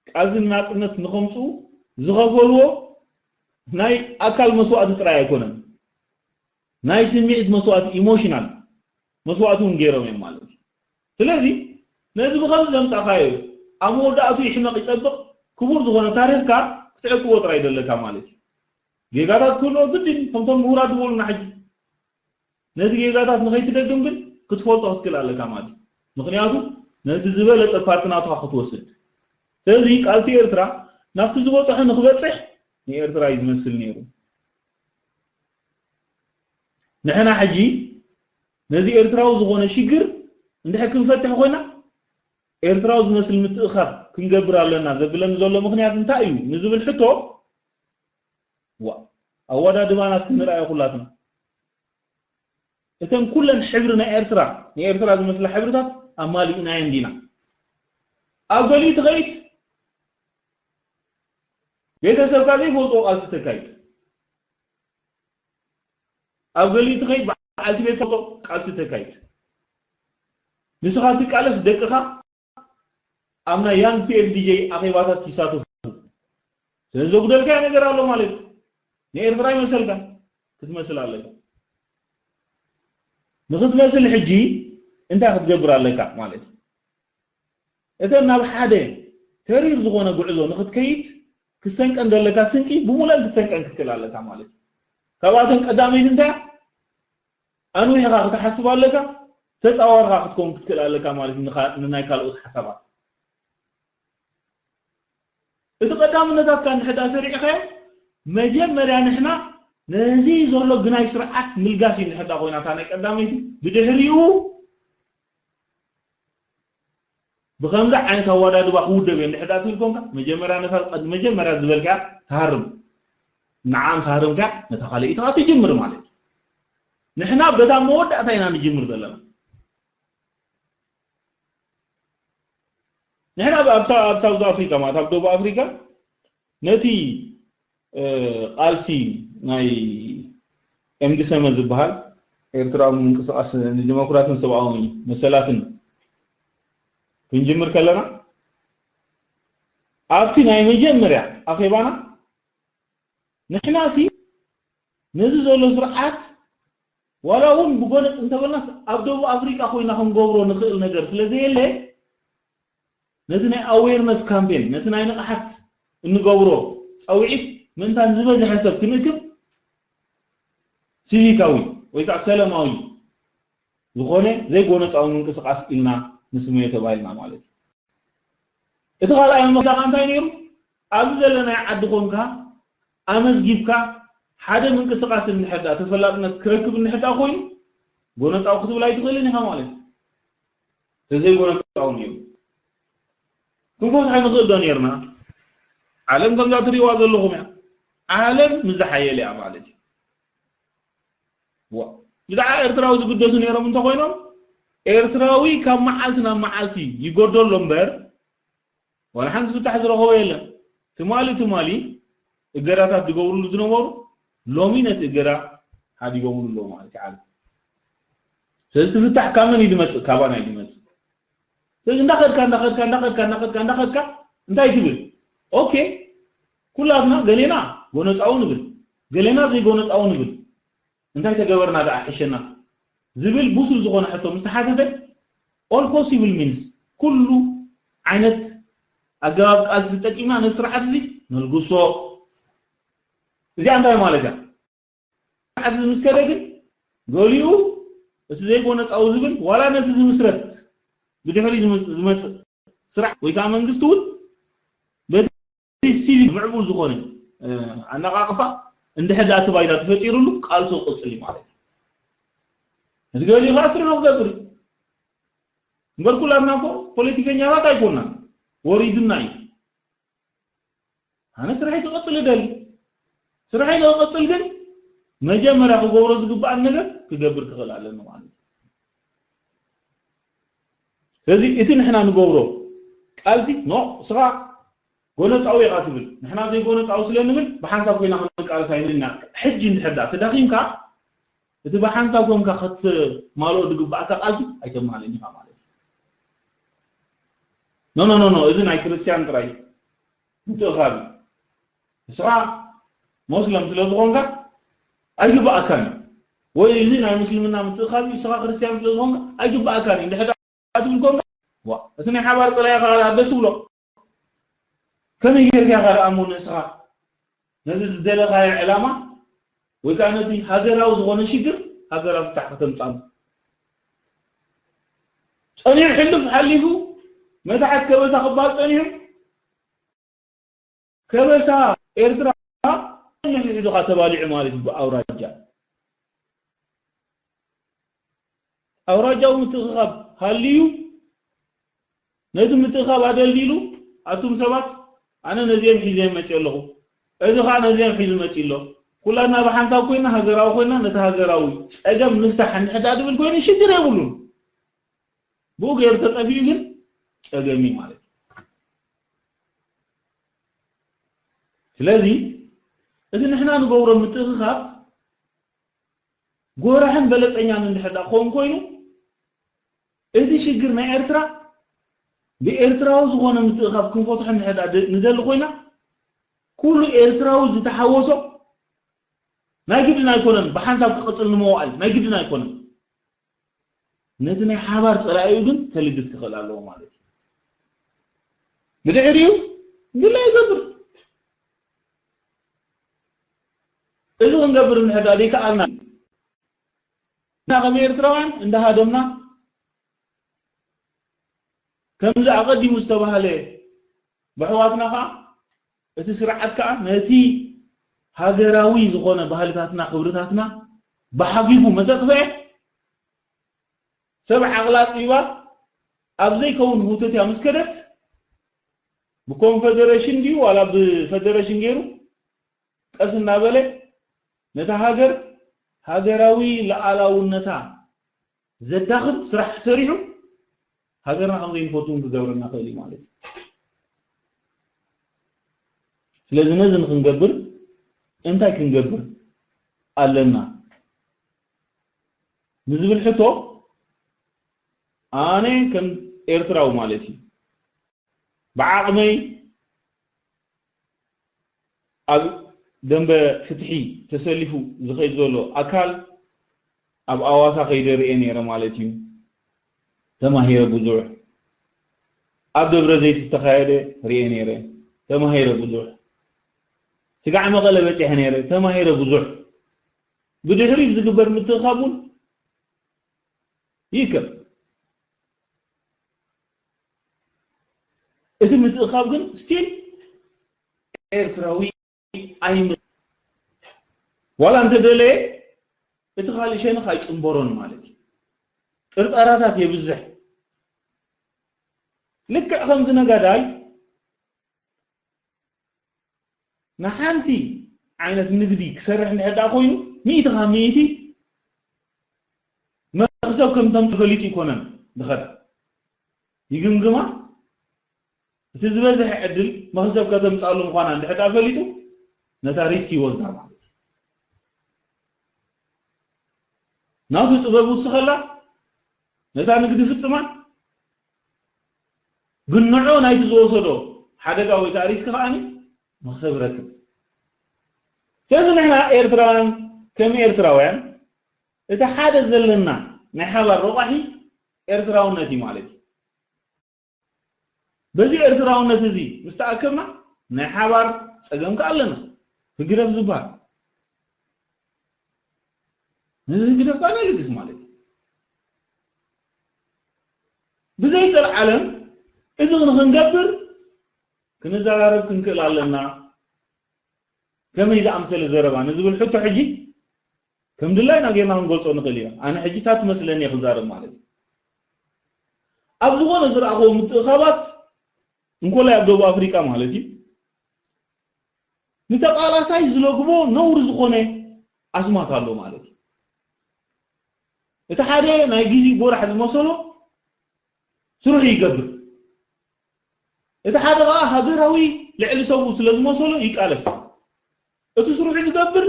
ቃልሲ ናጽነት ንኸምጽኡ ዝኸፈልዎ ናይ ኣካል መስዋእቲ ጥራይ ኣይኮነን፣ ናይ ስምዒት መስዋእቲ፣ ኢሞሽናል መስዋእቲ እውን ገይሮም እዮም ማለት እዩ። ስለዚ ነዚ ብኸምዚ ዘምጻእካዮ ኣብ መወዳእቱ ይሕመቕ ይጸብቕ ክቡር ዝኾነ ታሪኽካ ክትዕቅቦ ጥራይ ዘለካ ማለት እዩ። ጌጋታት ክህልዎ ግድን እዩ፣ ከምቶም ምሁራት ዝበሉና ሕጂ። ነቲ ጌጋታት ንኸይትደግም ግን ክትፈልጦ ክትክእል ኣለካ ማለት እዩ። ምኽንያቱ ነቲ ዝበለጸ ፓርት ናቱኻ ክትወስድ። ስለዚ ቃልሲ ኤርትራ ናብቲ ዝበጽሖ ንክበጽሕ ንኤርትራ እዩ ዝመስል ነይሩ። ንሕና ሕጂ ነዚ ኤርትራዊ ዝኾነ ሽግር እንድሕር ክንፈትሕ ኮይና፣ ኤርትራዊ ዝመስል ምትእኻብ ክንገብር ኣለና ዘብለኒ ዘሎ ምኽንያት እንታይ እዩ ንዝብል ሕቶ፣ ዋ፣ ኣወዳድባና እስኪ ንርኣዮ ኩላትና። እተን ኩለን ሕብሪ ናይ ኤርትራ፣ ንኤርትራ ዝመስላ ሕብርታት ኣማሊእናየን ዲና? ኣብ ገሊኡ ትኸይድ፣ ቤተሰብካ ዘይፈልጥዎ ቃልሲ ተካይድ። ኣብ ገሊኡ ትኸይድ፣ በዓልቲ ቤት ፈልጦ ቃልሲ ተካይድ። ንስኻ ትቃለስ፣ ደቅኻ ኣብ ናይ ያንግ ፒኤፍዲጄ ኣኼባታት ይሳተፉ። ስለዚ ዘጉደልካዮ ነገር ኣሎ ማለት እዩ። ንኤርትራ ይመሰልካ፣ ክትመስል ኣለካ። ንክትመስል ሕጂ እንታይ ክትገብር ኣለካ ማለት እዩ? እተን ናብ ሓደ ተሪር ዝኾነ ጉዕዞ ንክትከይድ ክሰንቀን ዘለካ ስንቂ ብሙሉእ ክሰንቀን ክትክእል ኣለካ ማለት እዩ። ካብኣተን ቀዳመይቲ እንታይ? ኣንዊሕኻ ክትሓስብ ኣለካ፣ ተጻዋርኻ ክትከውን ክትክእል ኣለካ ማለት እዩ። ንኻ- ንናይ ካልኦት ሓሳባት እቲ ቀዳምነታትካ እንድሕር ደኣ ሰሪዕኻዮ፣ መጀመርያ ንሕና ነዚ ዘሎ ግናይ ስርዓት ምልጋስ እዩ። እንድሕር ደኣ ኮይና እታ ናይ ቀዳመይቲ፣ ብድሕሪኡ ብኸምዚ ዓይነት ኣወዳድባ ክውደብ እየ እንድሕር ደኣ ትብል ኮንካ፣ መጀመርያ ነታ ቀድ- መጀመርያ ዝበልካ ትሃርም፣ ንዓም ትሃርምካ፣ ነታ ካልኣይትኻ ትጅምር ማለት እዩ። ንሕና በታ መወዳእታ ኢና ንጅምር ዘለና። ንሕና ኣብ ኣብ ሳውዝ ኣፍሪካ ማለት ኣብ ደቡብ ኣፍሪካ ነቲ ቃልሲ ናይ ኤምዲሰመ ዝበሃል ኤርትራዊ ምንቅስቃስ ንዲሞክራስን ሰብኣዊ መሰላትን ክንጅምር ከለና፣ ኣብቲ ናይ መጀመርያ ኣኼባና ንሕናሲ ነዚ ዘሎ ስርዓት ዋላ እውን ብጎነጽ እንተበልናስ ኣብ ደቡብ ኣፍሪቃ ኮይና ክንገብሮ ንኽእል ነገር ስለ ዘየለ፣ ነቲ ናይ ኣዌርነስ ካምፔን፣ ነቲ ናይ ንቕሓት እንገብሮ ጻውዒት ምእንታን ዝበዝሐ ሰብ ክንእክብ ሲቪካዊ ወይ ከዓ ሰለማዊ ዝኾነ ዘይጎነጻዊ ምንቅስቃስ ኢልና ንስመዮ ተባሂልና ማለት እዩ። እቲ ካልኣይ ኣመክንዮ እንታይ ነይሩ? ኣብዚ ዘለናዮ ዓዲ ኮንካ ኣመዝጊብካ ሓደ ምንቅስቃስ እንድሕር ደኣ ተፈላጥነት ክረክብ እንድሕር ደኣ ኮይኑ ጎነጻዊ ክትብል ኣይትኽእልን ኢኻ ማለት እዩ። ተዘይጎነጻዊ ነይሩ ክንፈትሖ ንኽእል ዶ ነይርና? ዓለም ከምዛ ትሪእዋ ዘለኹም እያ። ዓለም ምዝሓየለ እያ ማለት እዩ። ዋ፣ ብዛዕባ ኤርትራዊ ዝግደሱ ነይሮም እንተኾይኖም፣ ኤርትራዊ ካብ መዓልቲ ናብ መዓልቲ ይጎደሎ እምበር፣ ዋላ ሓንቲ ፍታሕ ዝረኸቦ የለን። ትማሊ ትማሊ እገዳታት ዝገብሩሉ ዝነበሩ፣ ሎሚ ነቲ እገዳ ሓዲጎምሉ ኣለዉ ማለት እዩ። ዓለም። ስለዚ እቲ ፍታሕ ካብ መን እዩ ዝመጽእ? ካባና እዩ ዝመጽእ። ስለዚ እንዳኸድካ እንዳኸድካ እንዳኸድካ እንዳኸድካ እንዳኸድካ እንታይ ትብል? ኦኬ፣ ኩላትና ገሌና ጎነጻዊ ንብል፣ ገሌና ዘይጎነጻዊ ንብል። እንታይ ተገበርና ደኣ ሕሸና ዝብል ብሱል ዝኾነ ሕቶ ምስ ተሓተተ፣ all possible means፣ ኩሉ ዓይነት ኣገባብ ቃልሲ ተጠቂምና ነዚ ስርዓት እዚ ነልግሶ። እዚኣ እንታይ ማለት እያ? ስርዓት እዚ ምስ ከደ ግን ገሊኡ እቲ ዘይጎነጻዊ ዝብል ዋላ ነቲ ዝምስረት ብድሕሪ ዝመጽእ ስርዓት ወይ ከዓ መንግስቲ እውን በቲ ሲቪል ምዕቡል ዝኾነ ኣነቓቕፋ እንድሕር ደኣ እቲ ባይታ ተፈጢሩሉ ቃልሱ ክቕጽል እዩ ማለት እዩ። እቲ ገሊኡ ከዓ ስርሑ ክገብር እዩ። እምበር ኩላትና እኮ ፖለቲከኛታት ኣይኮናን፣ ወሪዱና እዩ። ኣነ ስራሐይ ክቕጽል እደሊ። ስራሐይ ንክቕጽል ግን መጀመርያ ክገብሮ ዝግባኣን ነገር ክገብር ክኽእል ኣለኒ ማለት እዩ። ስለዚ እቲ ንሕና ንገብሮ ቃልሲ ኖ እስኻ ጎነጻዊ ኢኻ ትብል፣ ንሕና ዘይጎነጻዊ ስለ ንብል ብሓንሳብ ኮይና ክንቃለስ ኣይንልና። ሕጂ እንድሕር ደኣ ተዳኺምካ እቲ ብሓንሳብ ኮንካ ክትማልኦ ዝግባኣካ ቃልሲ ኣይተማልእን ኢኻ ማለት እዩ። ኖ ኖ ኖ ኖ እዚ ናይ ክርስትያን ጥራይ ምትእኻል እዩ። ንስኻ ሞስለም ስለ ዝኾንካ ኣይግባኣካን እዩ። ወይ እዚ ናይ ምስልምና ምትእኻል እዩ፣ ንስኻ ክርስትያን ስለ ዝኾንካ ኣይግባኣካን እዩ። እንድሕር ደኣ ትብል ኮንካ ዋ እቲ ናይ ሓባር ጸላኢ ከዓ ደስ ይብሎ። ከመይ ጌርካ ኢኻ ደኣ እሞ ንስኻ ነዚ ዝደለኻዮ ዕላማ ወይ ከዓ ነቲ ሃገራዊ ዝኾነ ሽግር ሃገራዊ ፍታሕ ከተምጻሉ? ጸኒሑ ሕሉፍ ሓሊፉ መታሕት ከበሳ ክበሃል ጸኒሑ ከበሳ ኤርትራ ንሕድሕድኻ ተባሊዑ ማለት እዩ። ብኣውራጃ ኣውራጃዊ ምትእኽኻብ ሃልዩ ነቲ ምትእኽኻብ ኣደልዲሉ ኣቱም ሰባት ኣነ ነዚኦም ሒዘ መፅእ ኣለኹ፣ እዚ ከዓ ነዚኦም ሒዙ መፅእ ኣሎ። ኩላትና ብሓንሳብ ኮይና ሃገራዊ ኮይና ነቲ ሃገራዊ ፀገም ንፍታሕ እንድሕዳ ድብል ኮይኑ ሽግር የብሉን። ብኡ ገይሩ ተጠፊኡ ግን ጸገም እዩ ማለት እዩ። ስለዚ እቲ ንሕና ንገብሮ ምትእኽኻብ ጎራሕን በለጸኛን እንድሕር ደኣ ክኸውን ኮይኑ እቲ ሽግር ናይ ኤርትራ ብኤርትራዊ ዝኾነ ምትእኽኻብ ክንፈትሖ እንድሕር ደኣ ድ- ንደሊ ኮይና ኩሉ ኤርትራዊ ዝተሓወሶ ናይ ግድን ኣይኮነን ብሓንሳብ ክቕጽል ንምውዓል ናይ ግድን ኣይኮነን። ነቲ ናይ ሓባር ጸላኢኡ ግን ከልግስ ክኽእል ኣለዎ ማለት እዩ። ብድሕሪኡ ግለ ይገብር። እዚ ክንገብር እንድሕር ደኣ ዘይከኣልና፣ ንሕና ከም ኤርትራውያን እንዳሃደምና፣ ከምዚ ኣቐዲሙ ዝተባህለ ብኣሕዋትና ከኣ፣ እቲ ስርዓት ከኣ ነቲ ሃገራዊ ዝኾነ ባህልታትና፣ ክብርታትና ብሓጊጉ መሰጥፈ፣ ሰብ ዓቕላ ኣጽቢባ ኣብ ዘይከውን ህውተት እያ ምስ ከደት፣ ብኮንፈደረሽን ድዩ ዋላ ብፈደረሽን ገይሩ ቀስ እናበለ ነታ ሃገር ሃገራዊ ለኣላውነታ ዘዳኽም ስራሕ ሰሪሑ ሃገርና ከም ዘይንፈቱ እውን ክገብረና ክእል እዩ ማለት እዩ። ስለዚ ነዚ ንክንገብር እንታይ ክንገብር ኣለና ንዝብል ሕቶ ኣነ ከም ኤርትራዊ ማለት እዩ ብዓቕመይ ኣብ ደንበ ፍትሒ ተሰሊፉ ዝኸይድ ዘሎ ኣካል ኣብ ኣዋሳ ከይደ ርኤ ነይረ ማለት እዩ። ተማሂረ ብዙሕ። ኣብ ደብረ ዘይት ዝተኻየደ ርኤ ነይረ። ተማሂረ ብዙሕ። ስጋዕ መቐለ በጺሐ ነይረ። ተማሂረ ብዙሕ። ብድሕሪት ዝግበር ምትእኻብ እውን ይከብ። እቲ ምትእኻብ ግን ስቲል ኤርትራዊ ኣይም ዋላ እንተደለየ እቲ ካልእ ሸነኽ ኣይጽንበሮን ማለት እዩ። ጥርጠራታት የብዝሕ። ልክዕ ከምዚ ነጋዳይ ንሓንቲ ዓይነት ንግዲ ክሰርሕ እንድሕር ደኣ ኮይኑ ሚእቲ ካብ ሚእቲ መኽሰብ ከም ተምጽእ ፈሊጡ ይኮነን ዝኸዳ ይግምግማ። እቲ ዝበዝሐ ዕድል መኽሰብ ከተምጻሉ ምዃና እንድሕር ደኣ ፈሊጡ ነታ ሪስክ ይወስዳ ማለት እዩ። ናቱ ጥበብ ውስኸላ ነታ ንግዲ ፍጽማ ግን ንዑ ናይቲ ዝወሰዶ ሓደጋ ወይ ከዓ ሪስክ ከዓኒ መኽሰብ ይረክብ። ስለዚ ንሕና ኤርትራውያን ከም ኤርትራውያን እቲ ሓደ ዘለና ናይ ሓባር ረቋሒ ኤርትራውነት እዩ ማለት እዩ። በዚ ኤርትራውነት እዚ ምስ ተኣከብና ናይ ሓባር ጸገም ከኣ ኣለና። ህግደፍ ዝበሃል ነዚ ህግደፍ ከኣ ነልግስ ማለት እዩ። ብዘይቀልዓለም እዚ ንክንገብር ክንዘራረብ ክንክእል ኣለና። ከመይ ዝኣምሰለ ዘረባ ንዝብል ሕቶ ሕጂ ከም ድላይና ጌርና ክንገልጾ ንኽእል ኢና። ኣነ ሕጂ እታ ትመስለኒ እየ ክዛረብ ማለት እዩ። ኣብ ዝኾነ ዝረኣኽዎ ምትእኻባት እንኮላይ ኣብ ደቡብ ኣፍሪቃ ማለት እዩ ንተቓላሳይ ዝለግቦ ነውሪ ዝኾነ ኣስማት ኣሎ ማለት እዩ። እቲ ሓደ ናይ ግዜ ጎራሕ ዝመሰሎ ስርሑ ይገብር። እቲ ሓደ ከዓ ሃገራዊ ልዕሊ ሰብኡ ስለ ዝመሰሎ ይቃለስ። እቲ ስርሑ ዝገብር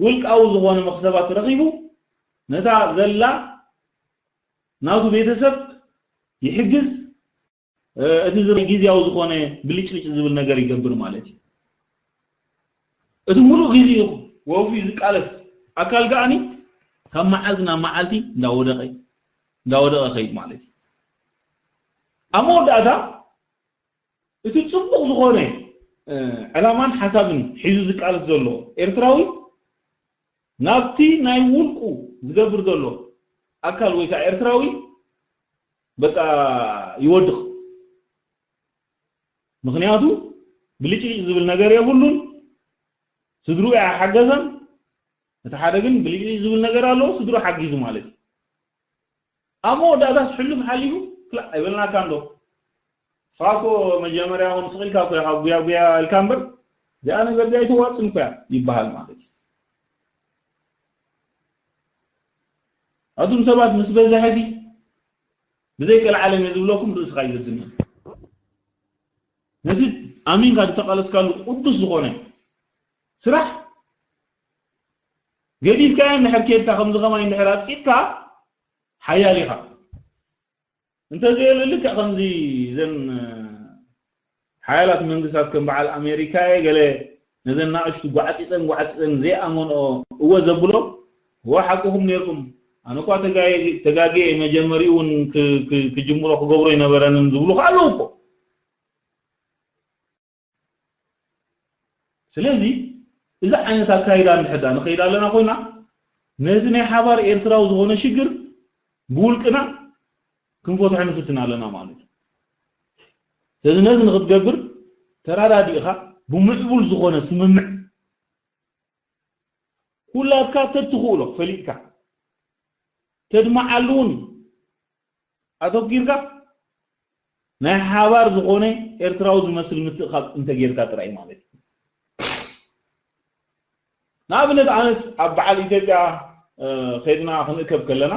ውልቃዊ ዝኾነ መኽሰባት ረኺቡ ነታ ዘላ ናቱ ቤተሰብ ይሕግዝ። እቲ ዝረ ግዜያዊ ዝኾነ ብልጭልጭ ዝብል ነገር ይገብር ማለት እዩ። እቲ ሙሉእ ግዜ ወፊ ዝቃለስ ኣካል ከዓኒ ካብ መዓልቲ ናብ መዓልቲ እንዳወደቀ እንዳወደቀ ከይድ ማለት እዩ። ኣብ መወዳእታ እቲ ጽቡቕ ዝኾነ ዕላማን ሓሳብን ሒዙ ዝቃለስ ዘሎ ኤርትራዊ ናብቲ ናይ ውልቁ ዝገብር ዘሎ ኣካል ወይ ከዓ ኤርትራዊ በቃ ይወድቕ። ምኽንያቱ ብልጭልጭ ዝብል ነገር የብሉን። ስድርኡ ኣይሓገዘን። እቲ ሓደ ግን ብልጭልጭ ዝብል ነገር ኣለዎ፣ ስድርኡ ሓጊዙ ማለት እዩ። ኣብ መወዳእታስ ሕሉፍ ሓሊፉ ክላእ ኣይበልናካን ዶ? ንስኻ እኮ መጀመርያ እውን ስቕ ኢልካ እኮ ኢኻ ጉያ ጉያ ኢልካ እምበር፣ እዚኣ ነገር እዚኣ ኣይተዋጽን እኮ እያ ይበሃል ማለት እዩ። ኣቱም ሰባት ምስ በዝሐ ሲ ብዘይ ቀልዓለም እየ ዝብለኩም ርእስኻ ይገድም እዩ። ነቲ ኣሚንካ ዝተቓለስካሉ ቅዱስ ዝኾነ ስራሕ ገዲፍካዮ እንድሕር ኬድካ ከምዚ ከማይ እንድሕር ኣጽቂጥካ ሓያል ኢኻ። እንተዘየለ ልክዕ ከምዚ ዘን ሓያላት መንግስታት ከም በዓል ኣሜሪካ እየ ገለ ነዘን ናእሽቱ ጓዕፂፀን ጓዕፂፀን ዘይኣመንኦ እወ ዘብሎ እወ ሓቅኹም ነይርኩም ኣነ እኳ ተጋየ- ተጋግየ መጀመሪኡ እውን ክ- ክ- ክጅምሮ ክገብሮ ይነበረንን ዝብሉ ከ ኣለዉ እኮ ስለዚ ዓይነት ኣካይዳ እንድሕር ደኣ ንኸይድ ኣለና ኮይና፣ ነቲ ናይ ሓባር ኤርትራዊ ዝኾነ ሽግር ብውልቅና ክንፈትሖ ንፍትን ኣለና ማለት እዩ። ስለዚ ነዚ ንኽትገብር ተራዳዲእኻ ብምዕቡል ዝኾነ ስምምዕ ኩላትካ ተትኽእሎ ፈሊጥካ ተድምዓሉ እውን ኣተኪርካ ናይ ሓባር ዝኾነ ኤርትራዊ ዝመስል ምትእኻብ እንተጌርካ ጥራይ ማለት እዩ። ንኣብነት ኣነስ ኣብ በዓል ኢትዮጵያ ኸይድና ክንእከብ ከለና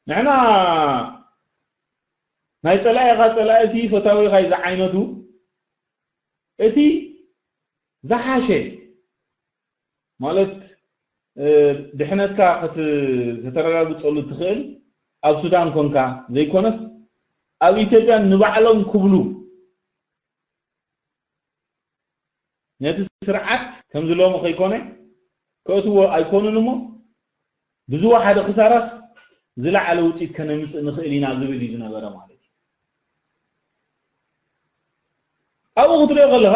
ንሕና ናይ ጸላኢኻ ጸላኢሲ ፈታዊኻ እዩ ዝዓይነቱ እቲ ዝሓሸ ማለት ድሕነትካ ከተረጋግጸሉ ትኽእል ኣብ ሱዳን ኮንካ ዘይኮነስ ኣብ ኢትዮጵያ ንባዕሎም ክብሉ ነቲ ስርዓት ከምዚ ሎሚ ከይኮነ ከእትዎ ኣይኮኑን እሞ ብዝወሓደ ክሳራስ ዝለዓለ ውፅኢት ከነምፅእ ንኽእል ኢና ዝብል እዩ ዝነበረ ማለት እዩ። ኣብኡ ክትሪኦ ከለኻ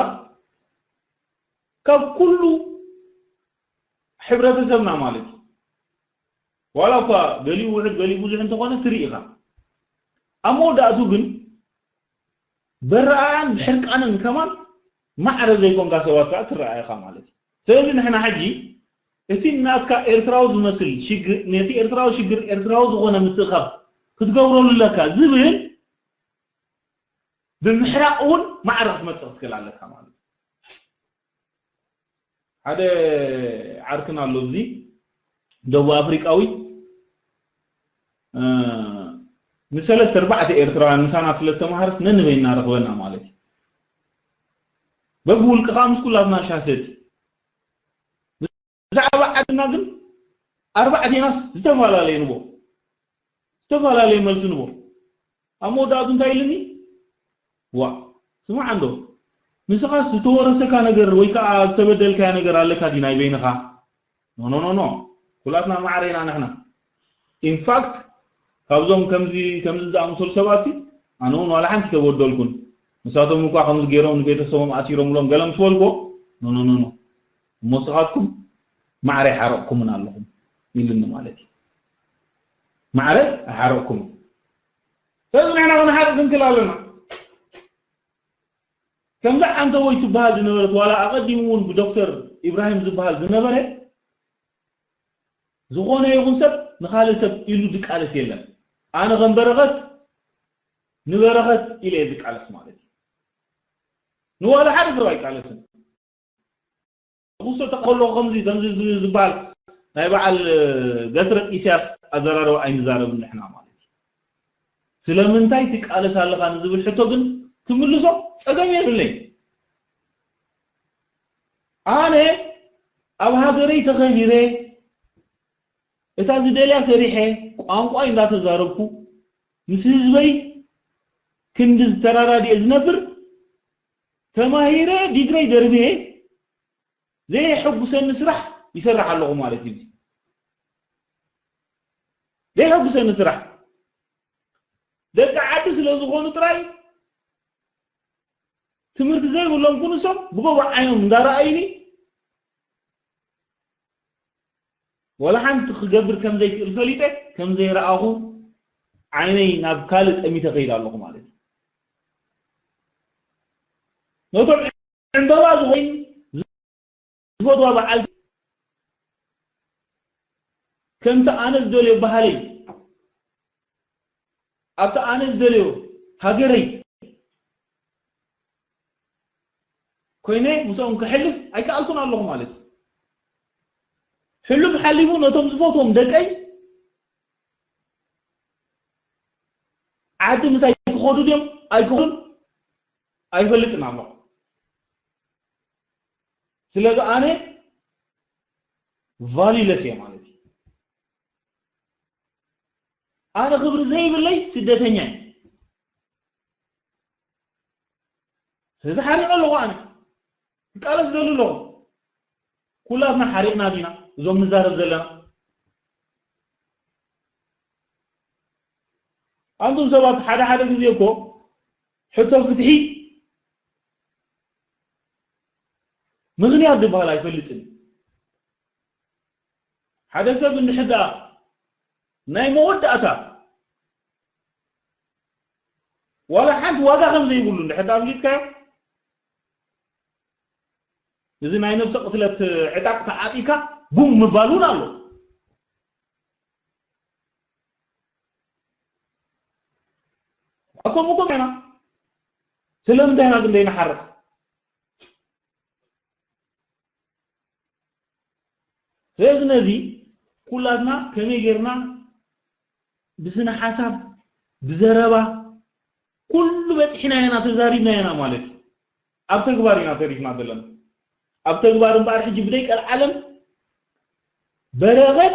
ካብ ኩሉ ሕብረተሰብና ማለት እዩ ዋላ እኳ ገሊኡ ውሕድ ገሊኡ ብዙሕ እንተኾነ ትርኢ ኢኻ። ኣብ መወዳእቱ ግን በረኣያን ብሕርቃንን ከማን ማዕረ ዘይኮንካ ሰባት ከዓ ትረኣየኻ ማለት እዩ። ስለዚ ንሕና ሕጂ እቲ ናትካ ኤርትራዊ ዝመስል ሽግር ነቲ ኤርትራዊ ሽግር ኤርትራዊ ዝኾነ ምትእኻብ ክትገብረሉ ኣለካ ዝብል ብምሕራቕ እውን ማዕረ ክትመፅእ ክትክእል ኣለካ ማለት እዩ። ሓደ ዓርክና ኣሎ እዚ ደቡብ ኣፍሪቃዊ ንሰለስተ ኣርባዕተ ኤርትራውያን ምሳና ስለ ተማሃረስ ነንበይና ረኽበና ማለት እዩ። በብውልቅኻ ምስ ኩላትና ሻሰቲ ብዛዕባ ዓድና ግን ኣርባዕቴናስ ዝተፈላለየ ንቦ ዝተፈላለየ መልሲ ንቦ ኣብ መወዳእቱ እንታይ ኢልኒ ዋ ስማዕ እንዶ ንስኻስ ዝተወረሰካ ነገር ወይ ከዓ ዝተበደልካያ ነገር ኣለካ ዲ ናይ በይንኻ ኖ ኖ ኖ ኩላትና ማዕረ ኢና ንሕና ኢንፋክት ካብዞም ከምዚ ከምዚ ዝኣምሰሉ ሰባት ሲ ኣነ እውን ዋላ ሓንቲ ተበደልኩን ንሳቶም እኳ ከምዚ ገይሮም ንቤተሰቦም ኣሲሮምሎም ገለ ምስ በልኮ ኖ ኖ ኖ ኖ እሞ ስኻትኩም ማዕረ ይሓረቕኩምን ኣለኹም ኢሉኒ ማለት እዩ ማዕረ ኣይሓረቕኩምን ስለዚ ንሕና ክንሓርቕ ክንክል ኣለና ከምዛ ዓንተቦይ ትበሃል ዝነበረት ዋላ ኣቐዲሙ እውን ብዶክተር ኢብራሂም ዝበሃል ዝነበረ ዝኾነ ይኹን ሰብ ንኻልእ ሰብ ኢሉ ዝቃለስ የለን ኣነ ከም በረኸት ንበረኸት ኢለ እየ ዝቃለስ ማለት እዩ ንዋላ ሓደ ሰብ ኣይቃለስን ክሶ ተቀሎ ከምዚ ከምዚ ዝበሃል ናይ በዓል ገስረጥ ኢሳያስ ኣዘራረባ ኣይንዛረብን ንሕና ማለት እዩ ስለምንታይ ትቃለስ ኣለኻ ንዝብል ሕቶ ግን ክምልሶ ጸገም የብለይ ኣነ ኣብ ሃገረይ ተኸቢረ እታ ዝደልያ ሰሪሐ ቋንቋይ እንዳተዛረብኩ ምስ ህዝበይ ክንዲ ዝተራዳድየ ዝነብር ተማሂረ ዲግረይ ደርብየ ዘየሐጉሰኒ ስራሕ ይሰርሕ ኣለኹ ማለት እዩ። ዘየሐጉሰኒ ስራሕ ደቂ ዓዲ ስለ ዝኾኑ ጥራይ ትምህርቲ ዘይብሎም ኩንሶም ብጎቦ ዓይኖም እንዳረኣዩኒ ወላ ሓንቲ ክገብር ከም ዘይክእል ፈሊጠ ከም ዘይረኣኹ ዓይነይ ናብ ካልእ ጠሚተ ከይድ ኣለኹ ማለት እዩ። ነቶም ዕምበባ ዝኾይን ዝፈትዋ በዓል ከምቲ ኣነ ዝደልዮ ባህለይ ኣብቲ ኣነ ዝደልዮ ሃገረይ ኮይነ ምስኦም ክሕልፍ ኣይከኣልኩን ኣለኹ ማለት እዩ። ሕሉፍ ሓሊፉ ነቶም ዝፈትዎም ደቀይ ዓዲ ምሳይ ክኸዱ ድዮም ኣይክኸዱን ኣይፈልጥን ኣለኹ። ስለዚ ኣነ ቫሉለስ እየ ማለት እዩ። ኣነ ክብሪ ዘይብለይ ስደተኛ እየ። ስለዚ ሓሪቐ ኣለኹ ኣነ ክቃለስ ደሊ ኣለኹ። ኩላትና ሓሪቕና ዲና እዞም ንዛረብ ዘለና? ኣንቱም ሰባት ሓደ ሓደ ግዜ እኮ ሕቶ ፍትሒ ምኽንያት ዝበሃል ኣይፈልጥን። ሓደ ሰብ እንድሕር ደኣ ናይ መወዳእታ ዋላ ሓንቲ ዋጋ ከም ዘይብሉ እንድሕር ደኣ ኣፍሊጥካዮ፣ እዚ ናይ ነብሰ ቅትለት ዕጣቕ ተዓጢካ ቡም ምባል እውን ኣሎ። ከምኡ ከምኡ ኢና። ስለምንታይ ኢና ግን ዘይንሓርቕ? ስለዚ ነዚ ኩላትና ከመይ ጌርና ብስነ ሓሳብ፣ ብዘረባ፣ ኩሉ በፂሕና ኢና፣ ተዛሪብና ኢና ማለት እዩ። ኣብ ተግባር ኢና ተሪፍና ዘለና። ኣብ ተግባር እምበኣር ሕጂ ብደይ ቀልዓለም በረኸት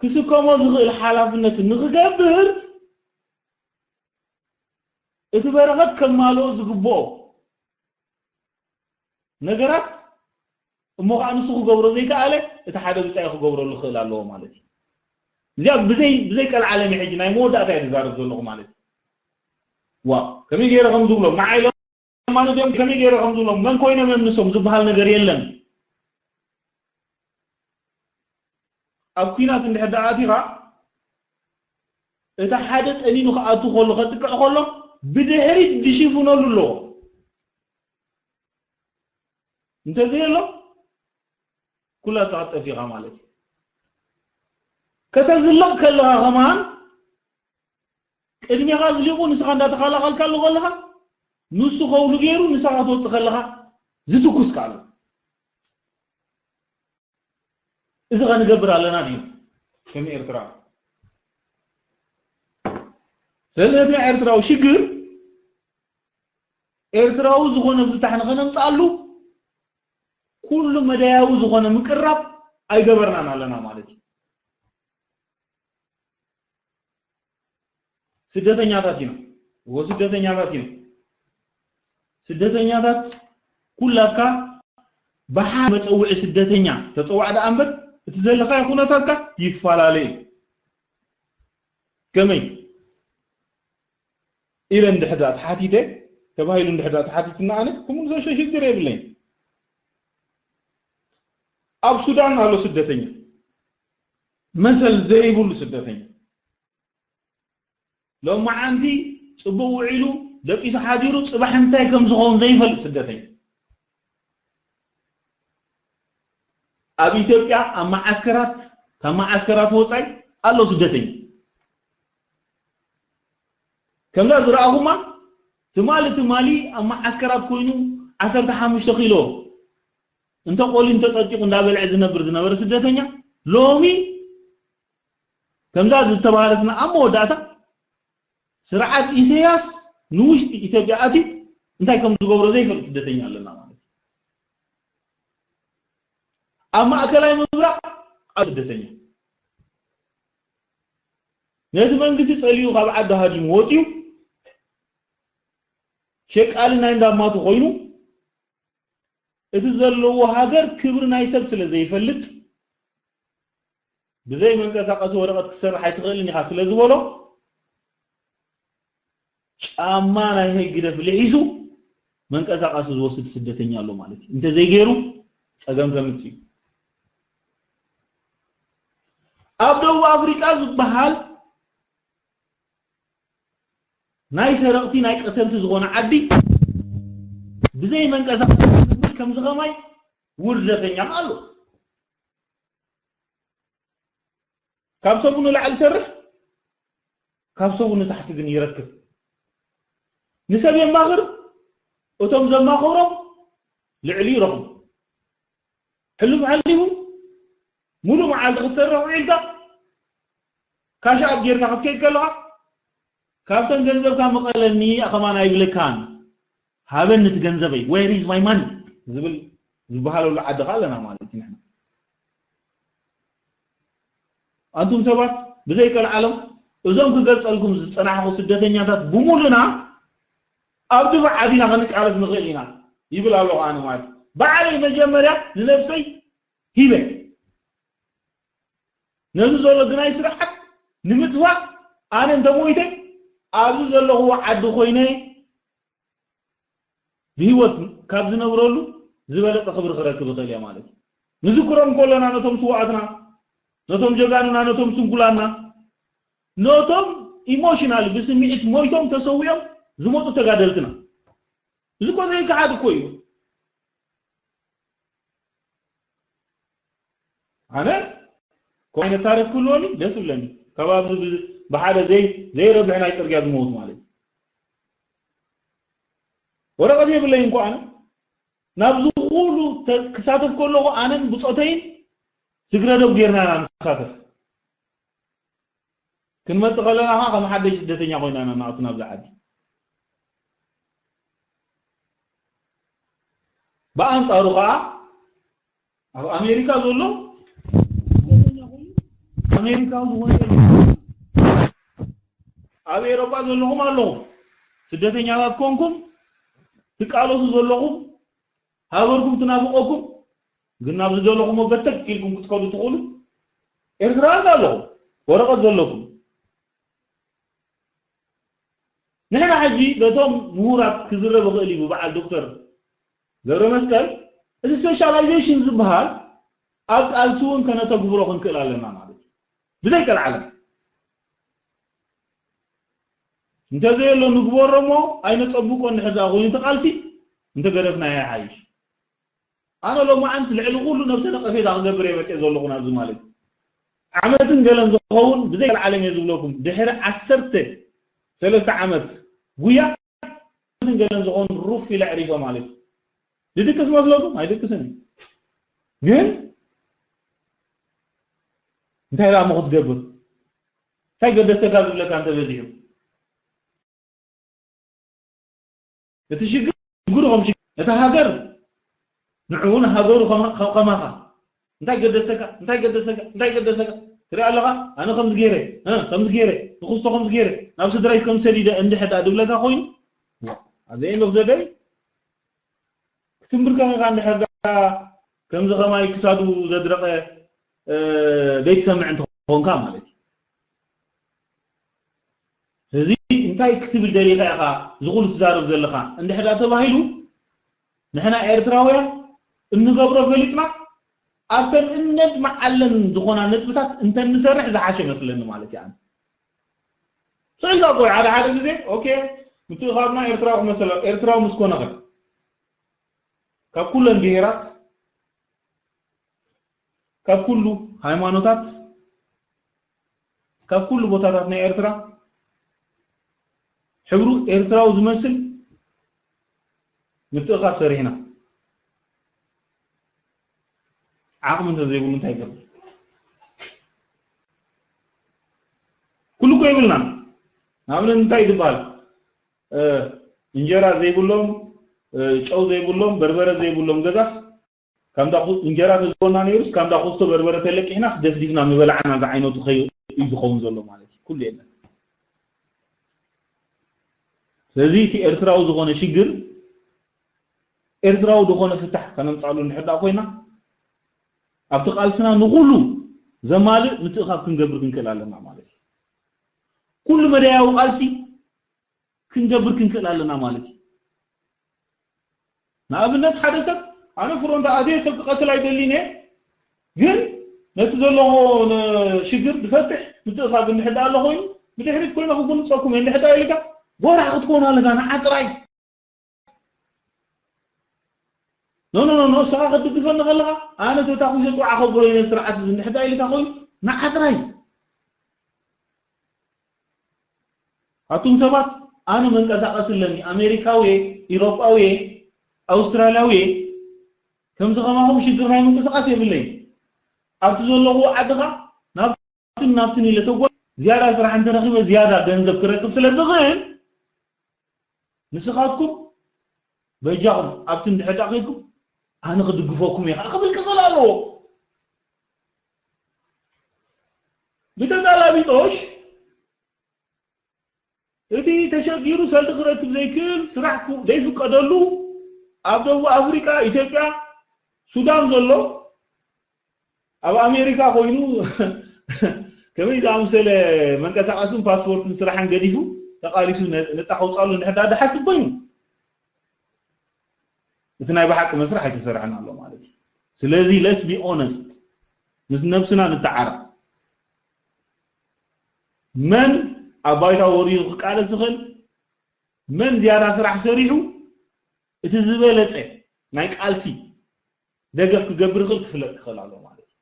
ክስከሞ ዝኽእል ሓላፍነት ንኽገብር እቲ በረኸት ከማልኦ ዝግብኦ ነገራት እሞ ከዓ ንሱ ክገብሮ ዘይከኣለ እቲ ሓደ ብጻይ ክገብረሉ ክኽእል ኣለዎ ማለት እዩ። እዚኣ ብዘይ ብዘይ ቀልዓለም ሕጂ ናይ መወዳእታ እየ ዝዛረብ ዘለኹ ማለት እዩ። ዋ ከመይ ገይረ ከም ዝብሎም ንዓይ ኢሎም ማለት እዮም። ከመይ ገይረ ከም ዝብሎም መን ኮይኖም እዮም ንሶም ዝበሃል ነገር የለን። ኣብ ኲናት እንድሕር ደኣ ኣቲኻ እቲ ሓደ ጠኒኑ ክኣቱ ከሎ ከጥቅዕ ከሎ ብድሕሪት ድሽፍነሉ ኣለዎ። እንተዘየሎ ኩላትካ ጠፊኻ ማለት እዩ። ከተዝልቕ ከለኻ ከማን ቅድሜኻ ዝሊቑ ንስኻ እንዳተኸላኸልካሉ ከለኻ ንሱ ከውሉ ገይሩ ንስኻ ክትወፅእ ከለኻ ዝትኩስ ከኣሉ። እዚ ኸ ንገብር ኣለና ድዩ ከም ኤርትራ? ስለዚ ነቲ ናይ ኤርትራዊ ሽግር ኤርትራዊ ዝኾነ ፍታሕ ንኸነምፅኣሉ ኩሉ መዳያዊ ዝኾነ ምቅራብ ኣይገበርናን ኣለና ማለት እዩ። ስደተኛታት ኢና። እዎ ስደተኛታት ኢና። ስደተኛታት ኩላትካ ብሓ መፀውዒ ስደተኛ ተፀዋዕ ደኣ እምበር እቲ ዘለኻዮ ኩነታትካ ይፈላለ እዩ። ከመይ ኢለ እንድሕር ደኣ ተሓቲተ ተባሂሉ እንድሕር ደኣ ተሓቲትና ኣነ ክምልሶ ሽግር የብለይን። ኣብ ሱዳን ኣሎ ስደተኛ፣ መሰል ዘይብሉ ስደተኛ። ሎማዓንቲ ጽቡቕ ውዒሉ ደቂሱ ሓዲሩ ጽባሕ እንታይ ከም ዝኸውን ዘይፈልጥ ስደተኛ። ኣብ ኢትዮጵያ ኣብ መዓስከራት ካብ መዓስከራት ወጻኢ ኣሎ ስደተኛ። ከምዛ ዝረኣኹማ ትማሊ ትማሊ ኣብ መዓስከራት ኮይኑ ዓሰርተ ሓሙሽተ ኪሎ እንተ ቆልዩ እንተ ጠጢቑ እንዳበልዐ ዝነብር ዝነበረ ስደተኛ ሎሚ ከምዛ ዝተባህለትና ኣብ መወዳእታ ስርዓት ኢሳያስ ንውሽጢ ኢትዮጵያ ኣትዩ እንታይ ከም ዝገብሮ ዘይፈልጥ ስደተኛ ኣለና ማለት እዩ። ኣብ ማእከላይ ምብራቕ ኣብ ስደተኛ ነቲ መንግስቲ ጸሊኡ ካብ ዓዲ ሃዲሙ ወፂኡ ሸቃሊ ናይ እንዳማቱ ኮይኑ እቲ ዘለዎ ሃገር ክብሪ ናይ ሰብ ስለ ዘይፈልጥ ብዘይ መንቀሳቀሲ ወረቐት ክትሰርሕ ኣይትኽእልን ኢኻ ስለ ዝበሎ ጫማ ናይ ህግደፍ ልሒሱ መንቀሳቀሲ ዝወስድ ስደተኛ ኣሎ ማለት እዩ። እንተዘይገይሩ ጸገም ከምጽእ እዩ። ኣብ ደቡብ ኣፍሪቃ ዝበሃል ናይ ሰረቕቲ ናይ ቀተልቲ ዝኾነ ዓዲ ብዘይ መንቀሳቀሲ ዝብል ከምዚ ከማይ ውርደተኛ ኣሎ። ካብ ሰቡ ንላዕሊ ይሰርሕ፣ ካብ ሰቡ ንታሕቲ ግን ይረክብ። ንሰብ የማኽር፣ እቶም ዘማኸሮም ልዕሊ ይረኽቡ። ሕሉፍ ሓሊፉ ሙሉእ መዓልቲ ክትሰርሕ ውዒልካ ካሽ ኣፕ ጌርካ ክትከይድ ከለኻ ካብተን ገንዘብካ ምቐለኒ ከማን ኣይብለካን። ሃበኒ እቲ ገንዘበይ፣ where is my money ዝብል ዝበሃለሉ ዓዲ ኸ ኣለና ማለት እዩ። ንሕና ኣንቱም ሰባት ብዘይ ቀልዓለም እዞም ክገልጸልኩም ዝጸናሕኹ ስደተኛታት ብሙሉና ኣብ ድፋዕ ኣቲና ክንቃለስ ንኽእል ኢና ይብል ኣለኹ ኣነ ማለት እዩ። ባዕለይ መጀመርያ ንነብሰይ ሂበ ነዚ ዘሎ ግናይ ስርዓት ንምጥፋእ ኣነ እንተሞይተ ኣብዚ ዘለኹዎ ዓዲ ኮይነ ብህይወት ካብ ዝነብረሉ ዝበለጸ ክብሪ ክረክብ ይኽእል እየ ማለት እዩ። ንዝክሮም ከሎና ነቶም ስውኣትና፣ ነቶም ጀጋኑና፣ ነቶም ስንኩላና፣ ነቶም ኢሞሽናል ብስምዒት ሞይቶም ተሰዊኦም ዝመፁ ተጋደልትና። እዚ እኮ ዘይከሓድ እኮ እዩ። ኣነ እኮ ዓይነት ታሪክ ክህልወኒ ደስ ይብለኒ። ካብ ኣብዚ ብ- ብሓደ ዘይ ዘይረብሕ ናይ ፅርግያ ዝመውት ማለት እዩ። ወረቐት የብለይ እንኳ ኣነ ናብዚ ኩሉ ተ- ክሳተፍ ከለኹ ኣነን ብፆተይን ስግረ ዶብ ጌርና ኢና ንሳተፍ። ክንመጽእ ከለና ከዓ ከም ሓደሽ ስደተኛ ኮይና ኢና ንኣቱ ናብዚ ዓዲ። ብኣንጻሩ ከዓ ኣብ ኣሜሪካ ዘሎ ኣሜሪካዊ ዝኾነ የለን። ኣብ ኤሮጳ ዘለኹም ኣለኹም ስደተኛታት ኮንኩም ትቃለሱ ዘለኹም ሃገርኩም ትናፍቐኩም ግን ናብ ዝደለኹሞ በተክ ኢልኩም ክትከዱ ትኽእሉ ኤርትራውያን ኣለኹም ወረቐት ዘለኩም። ንሕና ሕጂ በቶም ምሁራት ክዝረብ ይኽእል እዩ ብበዓል ዶክተር ገብረ መስቀል። እዚ ስፔሻላይዜሽን ዝበሃል ኣብ ቃልሲ እውን ከነተግብሮ ክንክእል ኣለና ማለት እዩ። ብዘይ ቀልዓለም እንተዘየሎ ንግበሮ እሞ ኣይነጸብቆ እንድሕር ደኣ ኮይኑ እቲ ቃልሲ እንተገደፍናዮ ይሓይሽ። ኣነ ሎማዓንስ ልዕሊ ኩሉ ነብሰ ነቐፌታ ክገብር እየ መፅየ ዘለኹ ናብዚ ማለት እዩ። ዓመትን ገለን ዝኸውን ብዘይ ቀልዓለም እየ ዝብለኩም ድሕሪ ዓሰርተ ሰለስተ ዓመት ጉያ ዓመትን ገለን ዝኾን ሩፍ ኢለ ዕሪፈ ማለት እዩ። ድድቅስ መስለኩም ኣይድቅስን እዩ። ግን እንታይ ደኣ እሞ ክትገብር እንታይ ገደሰካ ዝብለካ እንተበዚሑ እቲ ሽግር ሽግሩ ከም ሽግር እታ ሃገር ንዕኡ ንሃገሩ ከማ- ከ- ከማኻ እንታይ ገደሰካ እንታይ ገደሰካ እንታይ ገደሰካ ትርኢ ኣለኻ ኣነ ከምዚ ገይረ እ፣ ከምዚ ገይረ ንክስቶ ከምዚ ገይረ ናብ ስድራይ ከም ሰዲደ እንድሕር ደኣ ድብለካ ኮይኑ ኣዘ ኤንድ ኦፍ ዘ ደይ ክትንብርከኸካ እንድሕር ደኣ ከምዚ ከማይ ክሳዱ ዘድረቐ እ፣ ዘይትሰምዕ እንተኾንካ ማለት እዩ እዚ እንታይ ክትብል ደሊኻ ኢኻ ዝኹሉ ትዛረብ ዘለኻ እንድሕዳ ተባሂሉ ንሕና ኤርትራውያን እንገብሮ ፈሊጥና ኣብተን እነድ መዓለን ዝኾና ነጥብታት እንተንሰርሕ ዝሓሸ መስለኒ ማለት እዩ ስዕልካ ቆይ ሓደ ሓደ ግዜ ኦኬ ምትእኻብና ኤርትራዊ ክመሰለ ኤርትራዊ ምስ ኮነኸ ካብ ኩለን ብሄራት ካብ ኩሉ ሃይማኖታት ካብ ኩሉ ቦታታት ናይ ኤርትራ ሕብሩ ኤርትራዊ ዝመስል ምትእኻብ ሰሪሕና ዓቕሚ እንተዘይብሉ እንታይ ይገብር ኩሉ እኮ ይብልና ንኣብነት እንታይ ትበሃል እንጀራ ዘይብሎም ጨው ዘይብሎም በርበረ ዘይብሎም ገዛስ ካብ እንዳ እንጀራ ተዝኮና ነይሩስ ካብ እንዳ ኩስቶ በርበረ ተለቂሕናስ ደፍዲፍና ምበላዕና ዝዓይነቱ እዩ ዝኸውን ዘሎ ማለት እዩ ኩሉ የለን ስለዚ እቲ ኤርትራዊ ዝኾነ ሽግር ኤርትራዊ ዝኾነ ፍታሕ ከነምፃሉ እንድሕር ኮይና ኣብቲ ቃልስና ንኩሉ ዘማልእ ምትእኻብ ክንገብር ክንክእል ኣለና ማለት እዩ ኩሉ መደያዊ ቃልሲ ክንገብር ክንክእል ኣለና ማለት እዩ ንኣብነት ሓደ ሰብ ኣነ ፍሮንት ኣትየ ሰብ ክቐትል ኣይደሊን እየ ግን ነቲ ዘለዎ ሽግር ዝፈትሕ ምትእኻብ እንድሕዳ ኣሎ ኮይኑ ብድሕሪት ኮይነ ክጉንፀኩም እየ እንድሕዳ ኢልካ ጎራሕ ክትኮኑ ኣለካ ንዓ ጥራይ ኖ ኖ ኖ እስኻ ክትድግፈኒ ከለኻ ኣነ ተታኩሰ ጥዋዕ ከብሎ ኢለ ስርዓት እዚ እንድሕዳ ኢልካ ኮይኑ ንዓ ጥራይ ኣቱም ሰባት ኣነ መንቀሳቐሲ ኣለኒ ኣሜሪካዊ ኢሮጳዊ ኣውስትራልያዊ ከምዚ ከማኹም ሽግር ናይ ምንቅስቃስ የብለይ ኣብቲ ዘለኹ ዓድኻ ናብትን ናብትን ኢለ ተጓ ዝያዳ ስራሕ እንተረኺበ ዝያዳ ገንዘብ ክረክብ ስለ ዝኽእል ንስኻትኩም በጃኹም ኣብቲ እንድሕዳ ከይድኩም ኣነ ክድግፈኩም እየ ክብል ክኽእል ኣለዎ ብተጋላቢጦሽ እቲ ተሸጊሩ ሰልዲ ክረክብ ዘይክእል ስራሕ ዘይፍቀደሉ ኣብ ደቡብ ኣፍሪቃ ኢትዮጵያ ሱዳን ዘሎ ኣብ ኣሜሪካ ኮይኑ ከመይ ዝኣምሰለ መንቀሳቀስን ፓስፖርትን ስራሕን ገዲፉ ተቃሊሱ ነፃ ከውፃሉ ንሕዳ ድሓስብ ኮይኑ እቲ ናይ ብሓቂ መስርሕ ኣይተሰርሐን ኣሎ ማለት እዩ። ስለዚ let's be honest፣ ምስ ነብስና ንተዓረቕ። መን ኣብ ባይታ ወሪዱ ክቃለስ ይኽእል፣ መን ዝያዳ ስራሕ ሰሪሑ እቲ ዝበለጸ ናይ ቃልሲ ደገፍ ክገብር ይኽእል ክፍለጥ ክኽእል ኣሎ ማለት እዩ።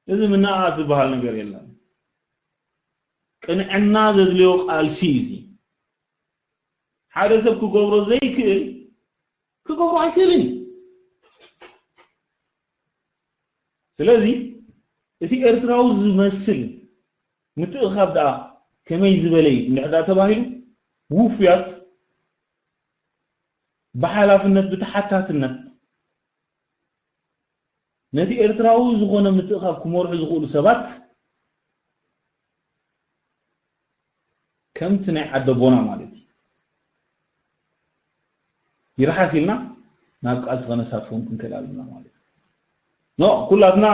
እዚ ምንኣኣስ ዝበሃል ነገር የለን። ቅንዕና ዘድልዮ ቃልሲ እዩ። እዚ ሓደ ሰብ ክገብሮ ዘይክእል ክገብሮ ኣይክእልን እዩ። ስለዚ እቲ ኤርትራዊ ዝመስል ምትእኻብ ደኣ ከመይ ዝበለ እዩ እንድሕር ደኣ ተባሂሉ፣ ውፉያት ብሓላፍነት ብተሓታትነት ነቲ ኤርትራዊ ዝኾነ ምትእኻብ ክመርሑ ዝኽእሉ ሰባት ከምቲ ናይ ዓደቦና ማለት እዩ። ይርሓስ ኢልና ናብ ቃልሲ ከነሳትፎም ክንክእል ኣለና ማለት እዩ። ኖ ኩላትና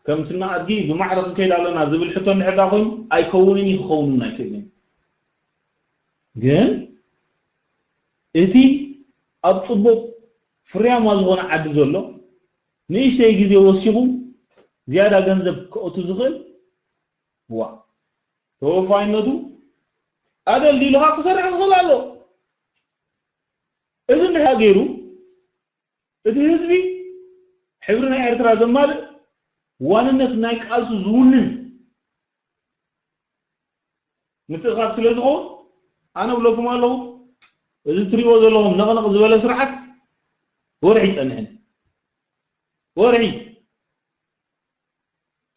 ከም ስና ኣድጊ ብማዕረ ክንከይድ ኣለና ዝብል ሕቶ እንድሕር ደኣ ኮይኑ ኣይከውንን እዩ፣ ክኸውንን ኣይክእልን። ግን እቲ ኣብ ጽቡቕ ፍርያማ ዝኾነ ዓዲ ዘሎ ንእሽተይ ግዜ ወሲኹ ዝያዳ ገንዘብ ክእቱ ዝኽእል ዋ ተወፋይነቱ ኣደልዲልኻ ክሰርሕ ክኽእል ኣሎ። እዚ እንድሕር ገይሩ እቲ ህዝቢ ሕብሪ ናይ ኤርትራ ዘማልእ ዋንነት ናይ ቃልሱ ዝውንን ምትእኻብ ስለ ዝኸውን ኣነ ብለኩም ኣለኹ፣ እዚ ትሪእዎ ዘለኹም ነቕነቕ ዝበለ ስርዓት ወርሒ ይጸንሕን ወርሒ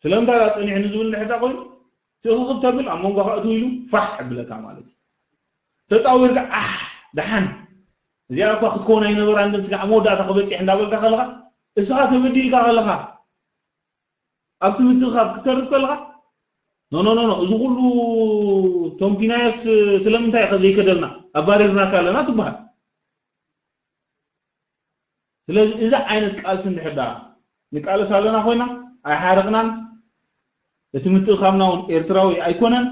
ስለምንታይ ደኣ ጸኒሕኒ ዝብል እንድሕር ደኣ ኮይኑ ትእኽኽብ ተብል ኣብ መንጎኻ እትው ኢሉ ፋሕ ኣብለካ ማለት እዩ። ተጻዊርካ ኣሕ ደሓን እዚኣ እኳ ክትከውን ኣይነበራን ግን ስጋዕ መወዳእታ ክበጽሕ እንዳበልካ ከለኻ እስኻ ተበዲልካ ከለኻ ኣብቲ ምትእኻብ ክትተርፍ ከለኻ ኖ ኖ ኖ ኖ እዚ ኩሉ ቶምኪናዮስ ስለምንታይ ከ ዘይከደልና ኣባሪርናካ ኣለና ትበሃል። ስለዚ እዚ ዓይነት ቃልሲ እንድሕር ደኣ ንቃለስ ኣለና ኮይና ኣይሓረቕናን እቲ ምትእኻብና እውን ኤርትራዊ ኣይኮነን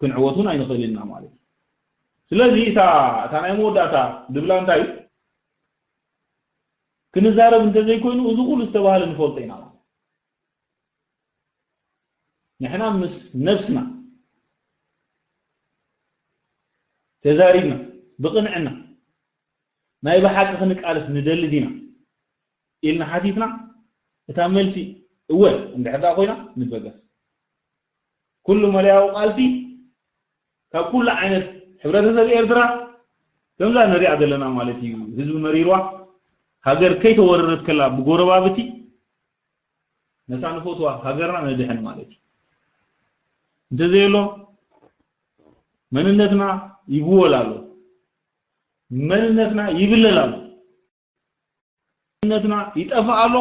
ክንዕወት እውን ኣይንኽእልን ኢና ማለት እዩ። ስለዚ እታ እታ ናይ መወዳእታ ድብላ እንታይ እዩ? ክንዛረብ እንተዘይኮይኑ እዚ ኩሉ ዝተባህለ ንፈልጦ ኢና ማለት እዩ። ንሕና ምስ ነብስና ተዛሪብና ብቕንዕና ናይ ብሓቂ ክንቃለስ ንደሊ ዲና ኢልና ሓቲትና እታ መልሲ እወ እንድሕር ደኣ ኮይና ንበገስ። ኩሉ መለያዊ ቃልሲ ካብ ኩሉ ዓይነት ሕብረተሰብ ኤርትራ ከምዛ ንሪኣ ዘለና ማለት እዩ። ህዝቢ መሪርዋ ሃገር ከይተወረረት ከላ ብጎረባብቲ ነታ ንፈትዋ ሃገርና ነድሕን ማለት እዩ። እንተዘየሎ መንነትና ይብወል ኣሎ፣ መንነትና ይብለል ኣሎ፣ መንነትና ይጠፍእ ኣሎ።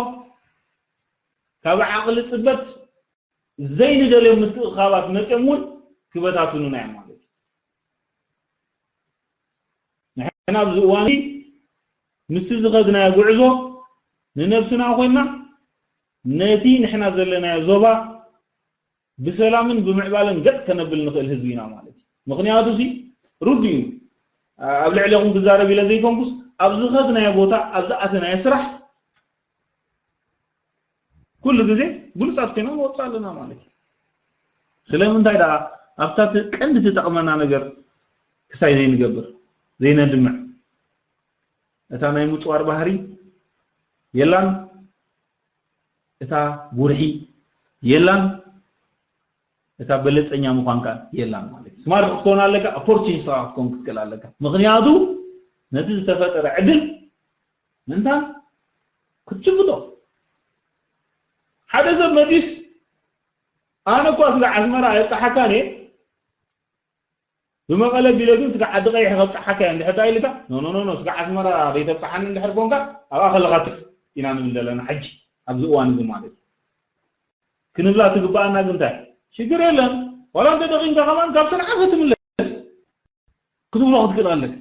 ካብ ዓቕሊ ጽበት ዘይንደልዮም ምትእኻባት መጽኦም እውን ክበታትኑና እዮም ማለት እዩ። ንሕና ኣብዚ እዋን ምስቲ ዝኸድናዮ ጉዕዞ ንነብስና ኮይና ነቲ ንሕና ዘለናዮ ዞባ ብሰላምን ብምዕባለን ገጥ ከነብል ንኽእል ህዝቢ ኢና ማለት እዩ። ምኽንያቱ ሲ ርዱ እዩ። ኣብ ልዕሌኹም ክዛረብ ኢለ ዘይኮንኩስ ኣብ ዝኸድናዮ ቦታ ኣብ ዝኣተናዮ ስራሕ ኩሉ ግዜ ብሉጻት ኮይና ንወጽእ ኣለና ማለት እዩ። ስለምንታይ ደኣ ኣብታ ት- ቀንዲ ትጠቕመና ነገር ክሳይ ዘይንገብር ዘይነድምዕ እታ ናይ ምጽዋር ባህሪ የላን፣ እታ ጉርሒ የላን፣ እታ በለጸኛ ምዃንካ የላን ማለት እዩ። ስማርት ክትኮን ኣለካ፣ ኦፖርቹኒስት ክትኮን ክትክእል ኣለካ። ምኽንያቱ ነቲ ዝተፈጠረ ዕድል ምንታ ክትጭብጦ ሓደ ሰብ መጺስ ኣነ እኳ ስለ ዓስመራ ኣየብጽሓካን እየ ብመቐለ ቢለ ግን ስጋ ዓዲ ቀይሕ ከብፅሓካ እያ እንድሕር ኢልካ ኖ ኖ ኖ ኖ ስጋ ዓስመራ ዘይተብፅሓኒ እንድሕር ኮንካ ኣብኣ ከለካ ትፍ ኢና ንብል ዘለና ሕጂ ኣብዚ እዋን እዚ ማለት እዩ ክንብላ ትግበኣና ግን እንታይ ሽግር የለን ዋላ እንተ ደኺምካ ከማን ካብ ሰንዓፈ ትምለስ ክትብሎ ክትክእል ኣለካ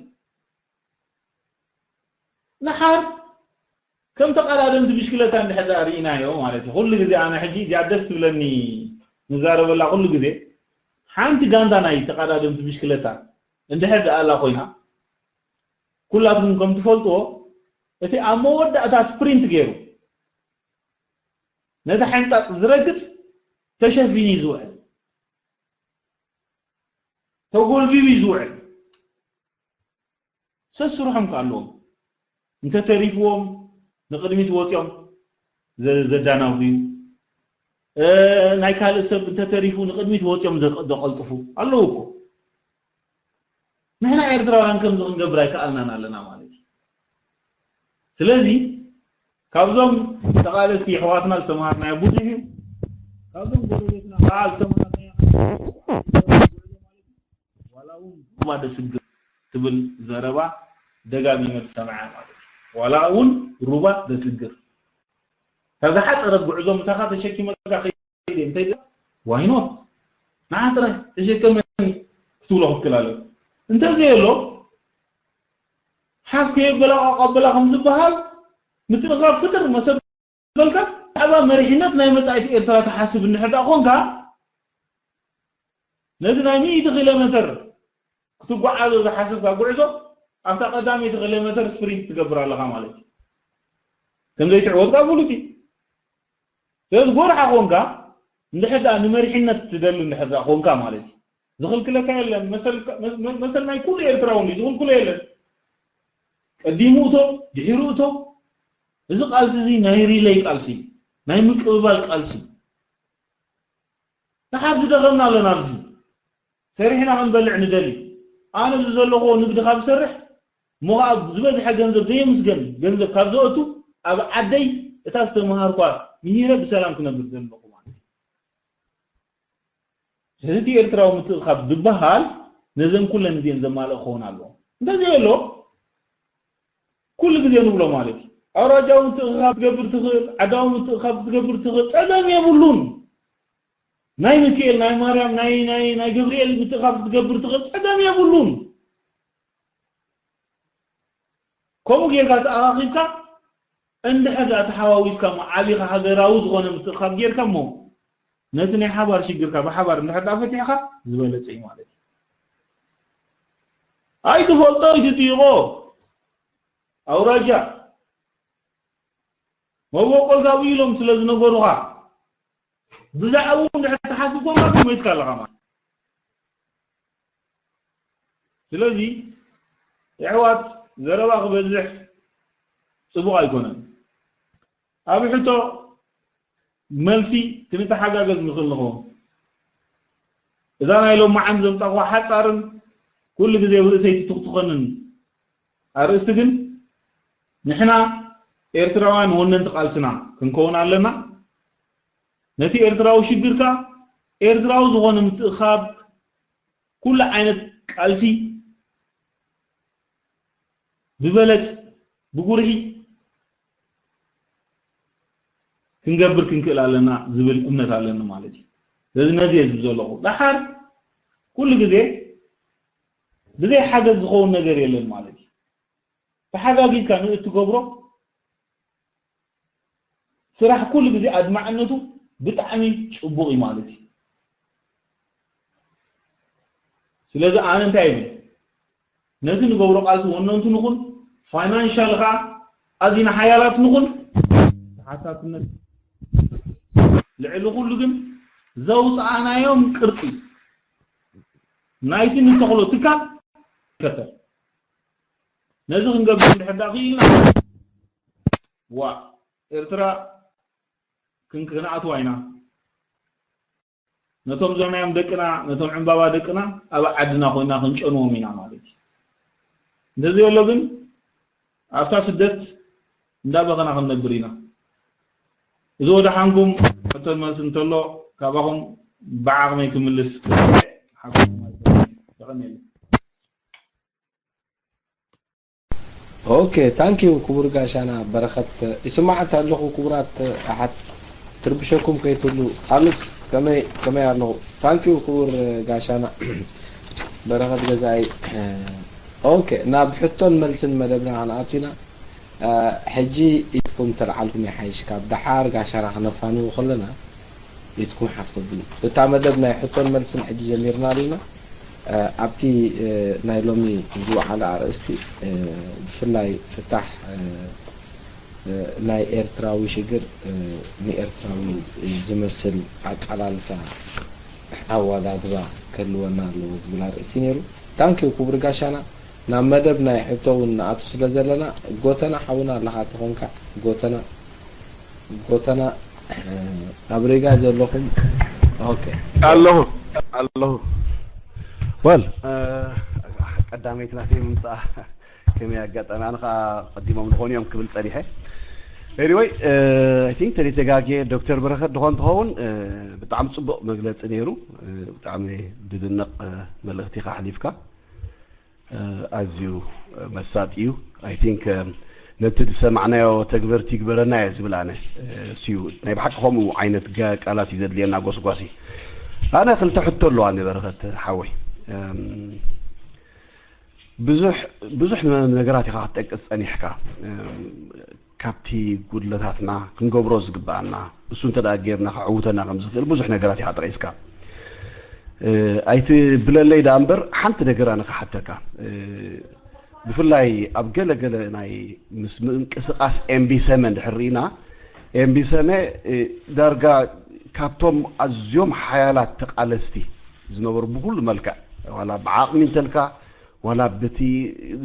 ንሓር ከም ተቐዳደምቲ ብሽክለታ እንድሕር ደኣ ርኢናዮ ማለት እዩ። ኩሉ ግዜ ኣነ ሕጂ እዚኣ ደስ ትብለኒ ንዛረበላ ኩሉ ግዜ ሓንቲ ጋንታ ናይ ተቐዳደምቲ ብሽክለታ እንድሕር ደኣ ኣላ ኮይና ኩላትኩም ከም ትፈልጥዎ እቲ ኣብ መወዳእታ ስፕሪንት ገይሩ ነቲ ሓንጻጽ ዝረግጽ ተሸፊኑ እዩ ዝውዕል፣ ተጎልቢቡ እዩ ዝውዕል። ሰስርሖም ከ ኣለዎም እንተተሪፍዎም ንቕድሚት ወፂኦም ዘ- ዘዳናጉ እዩ። እ፣ ናይ ካልእ ሰብ እንተተሪፉ ንቕድሚት ወፂኦም ዘ- ዘቐልጥፉ ኣለዉ እኮ። ንሕና ኤርትራውያን ከምዚ ክንገብር ኣይከኣልናን ኣለና ማለት እዩ። ስለዚ ካብዞም ተቓለስቲ ኣሕዋትና ዝተምሃርናዮ ብዙሕ እዩ። ካብዞም ጎረቤትና ከዓ ዝተምሃርናዮ ዋላ እውን ሩባ ደስግር ትብል ዘረባ ደጋጊመ ዝሰምዓ ማለት እዩ። ዋላ እውን ሩባ ደስግር እታ ዝሓፀረት ጉዕዞ ምሳኻ ተሸኪመካ ከይደ እንተይ ዋይኖት ንዓ ጥራይ ተሸከመኒ ክትብሎ ክትክላለ እንተዘየሎ ሓፍ ከየበላ ቀበላ ከም ዝበሃል ምትእኻብ ፍጥር መሰበልካ ብዛዕባ መሪሕነት ናይ መጻኢት ኤርትራ ትሓስብ እንድሕር ደኣ ኮንካ ነዚ ናይ ሚእቲ ኪሎ ሜትር ክትጓዓዞ ዝሓሰብካ ጉዕዞ ኣብታ ቀዳመይቲ ኪሎ ሜትር ስፕሪንት ትገብር ኣለኻ ማለት እዩ። ከም ዘይትዕወት ካብ ፍሉጥ እዩ። ስለዚ ጎርሓ ኮንካ እንድሕር ደኣ ንመሪሕነት ትደሊ እንድሕር ደኣ ኮንካ ማለት እዩ ዝኽልክለካ የለን። መሰል ናይ ኩሉ ኤርትራዊ እዩ ዝኽልክሎ የለን። ቀዲሙ እቶ ድሒሩ እቶ። እዚ ቃልሲ እዚ ናይ ሪለይ ቃልሲ ናይ ምቅብባል ቃልሲ። ንሓር ዝደኸምና ኣለና ኣብዚ ሰሪሕና ክንበልዕ ንደሊ። ኣነ ኣብዚ ዘለኹ ንግዲ ካብ ዝሰርሕ እሞ ከዓ ዝበዝሐ ገንዘብ ዘየምስገን ገንዘብ ካብ ዘእቱ ኣብ ዓደይ እታ ዝተምሃርኳ ምሂረ ብሰላም ክነብር ዘለኹ ማለት እዩ። ስለዚ እቲ ኤርትራዊ ምትእኻብ ዝበሃል ነዘን ኩለን እዚአን ዘማልእ ክኸውን ኣለዎ። እንተዘየሎ ኩሉ ግዜ ንብሎ ማለት እዩ። ኣውራጃዊ ምትእኻብ ክትገብር ትኽእል፣ ዓዳዊ ምትእኻብ ክትገብር ትኽእል፣ ጸገም የብሉን። ናይ ሚካኤል፣ ናይ ማርያም፣ ናይ ናይ ናይ ገብርኤል ምትእኻብ ክትገብር ትኽእል፣ ጸገም የብሉን። ከምኡ ጌርካ ተኣኻኺብካ እንድሕር ደኣ ተሓዋዊስካ እሞ ዓቢኻ ሃገራዊ ዝኾነ ምትእኻብ ጌርካ እሞ ነቲ ናይ ሓባር ሽግርካ ብሓባር እንድሕር ደኣ ፈቲሕካ ዝበለጸ እዩ ማለት እዩ። ኣይትፈልጦ ኣይትጥይቖ ኣውራጃ መበቆልካ ብኢሎም ስለ ዝነገሩኻ ብዛዕባኡ እንድሕር ተሓሲብካ ማለት መይትካ ኣለኻ ማለት። ስለዚ የሕዋት ዘረባ ክበዝሕ ጽቡቕ ኣይኮነን። ኣብ ሕቶ መልሲ ክንተሓጋገዝ ንኽእል ንኸውን። እዛ ናይ ሎማዓን ዘምጻኹዋ ሓጻርን ኩሉ ግዜ ብርእሰይ ትትኽትኸንን ኣርእስቲ ግን ንሕና ኤርትራውያን ወነንቲ ቃልስና ክንከውን ኣለና። ነቲ ኤርትራዊ ሽግር ከኣ ኤርትራዊ ዝኾነ ምትእኻብ ኩሉ ዓይነት ቃልሲ ብበለጽ ብጉርሒ ክንገብር ክንክእል ኣለና ዝብል እምነት ኣለኒ ማለት እዩ። ስለዚ ነዚ እየ ዝብል ዘለኹ። ደሓር ኩሉ ግዜ ብዘይ ሓገዝ ዝኸውን ነገር የለን ማለት እዩ። ተሓጋጊዝካ ንእትገብሮ ስራሕ ኩሉ ግዜ ኣድማዕነቱ ብጣዕሚ ጽቡቕ እዩ ማለት እዩ። ስለዚ ኣነ እንታይ ይብል ነቲ ንገብሮ ቃልሲ ወነንቱ ንኹን ፋይናንሻል ኸዓ ኣዚና ሓያላት ንኹን ተሓታትነት ልዕሊ ኩሉ ግን ዘውፅኣናዮም ቅርፂ ናይቲ ንተኽሎ ትካል ይከተል። ነዚ ክንገብር እንድሕር ዳ ክኢልና ዋ ኤርትራ ክንክንኣትዋ ኢና። ነቶም ዘርናዮም ደቅና ነቶም ዕምባባ ደቅና ኣብ ዓድና ኮይና ክንጨንዎም ኢና ማለት እዩ። እንተዘይበሎ ግን ኣብታ ስደት እንዳበኸና ክንነብር ኢና። እዚ ወደ ሓንኩም ሕቶን መልሲ እንተሎ ካባኹም ብዓቕመይ ክምልስ ሓኩም የቐንየለይ። ኦኬ ታንኪዩ ክቡር ጋሻና በረኸት። ይስማዕ እንተ ኣለኹ ክቡራት ኣሓት ትርብሸኩም ከይትብሉ። ኣሉስ ከመይ ከመይ ኣለኹ? ታንኪዩ ክቡር ጋሻና በረኸት ገዛኢ። ኦኬ ናብ ሕቶን መልስን መደብና ክንኣቱ ኢና። ሕጂ ኢድኩም ተልዓልኩም ይሓይሽ ካብ ደሓር ጋሻና ክነፋንው ከለና ኢድኩም ሓፍ ተብሉ። እታ መደብ ናይ ሕቶን መልስን ሕጂ ጀሚርና ኣለና። ኣብቲ ናይ ሎሚ ዝወዓለ ኣርእስቲ ብፍላይ ፍታሕ ናይ ኤርትራዊ ሽግር ንኤርትራዊ ዝመስል ኣቃላልሳ ኣዋዳድባ ክህልወና ኣለዎ ዝብል ኣርእስቲ ነይሩ። ታንኪዩ ክቡር ጋሻና። ናብ መደብ ናይ ሕቶ እውን ንኣቱ ስለ ዘለና ጎተና ሓውና ኣለኻ ተኾንካ ጎተና ጎተና ኣብ ሪጋ ዘለኹም። ኦኬ ኣለኹ ኣለኹ። ወል ቀዳመይቲ ናተይ ምምፃእ ከመይ ኣጋጣሚ ኣነ ከዓ ቀዲሞም ዝኾኑ እዮም ክብል ፀኒሐ። Anyway I think ተደይተጋጌ ዶክተር በረኸት ድኾን ትኸውን። ብጣዕሚ ፅቡቕ መግለፂ ነይሩ። ብጣዕሚ ድድነቕ መልእኽቲ ኢኻ ኣሕሊፍካ። ኣዝዩ መሳጢ እዩ። I think ነቲ ዝሰማዕናዮ ተግበርቲ ይግበረና እየ ዝብል ኣነ። እሱ እዩ ናይ ብሓቂ ከምኡ ዓይነት ገ- ቃላት እዩ ዘድልየና ጎስጓሲ። ኣነ ክልተ ሕቶ ኣለዋ ንበረኸት ሓወይ። ብዙሕ ብዙሕ ነገራት ኢኻ ክትጠቅስ ጸኒሕካ። ካብቲ ጉድለታትና ክንገብሮ ዝግብኣና እሱ እንተ ደኣ ጌርና ከዕውተና ከም ዝኽእል ብዙሕ ነገራት ኢኻ ጠቒስካ። ኣይትብለለይ ደኣ እምበር ሓንቲ ነገር ኣነ ክሓተካ። ብፍላይ ኣብ ገለ ገለ ናይ ምስ ምንቅስቓስ ኤምቢሰመ እንድሕር ርኢና ኤምቢሰመ ዳርጋ ካብቶም ኣዝዮም ሓያላት ተቓለስቲ ዝነበሩ ብኩሉ መልክዕ ዋላ ብዓቕሚ እንተልካ ዋላ በቲ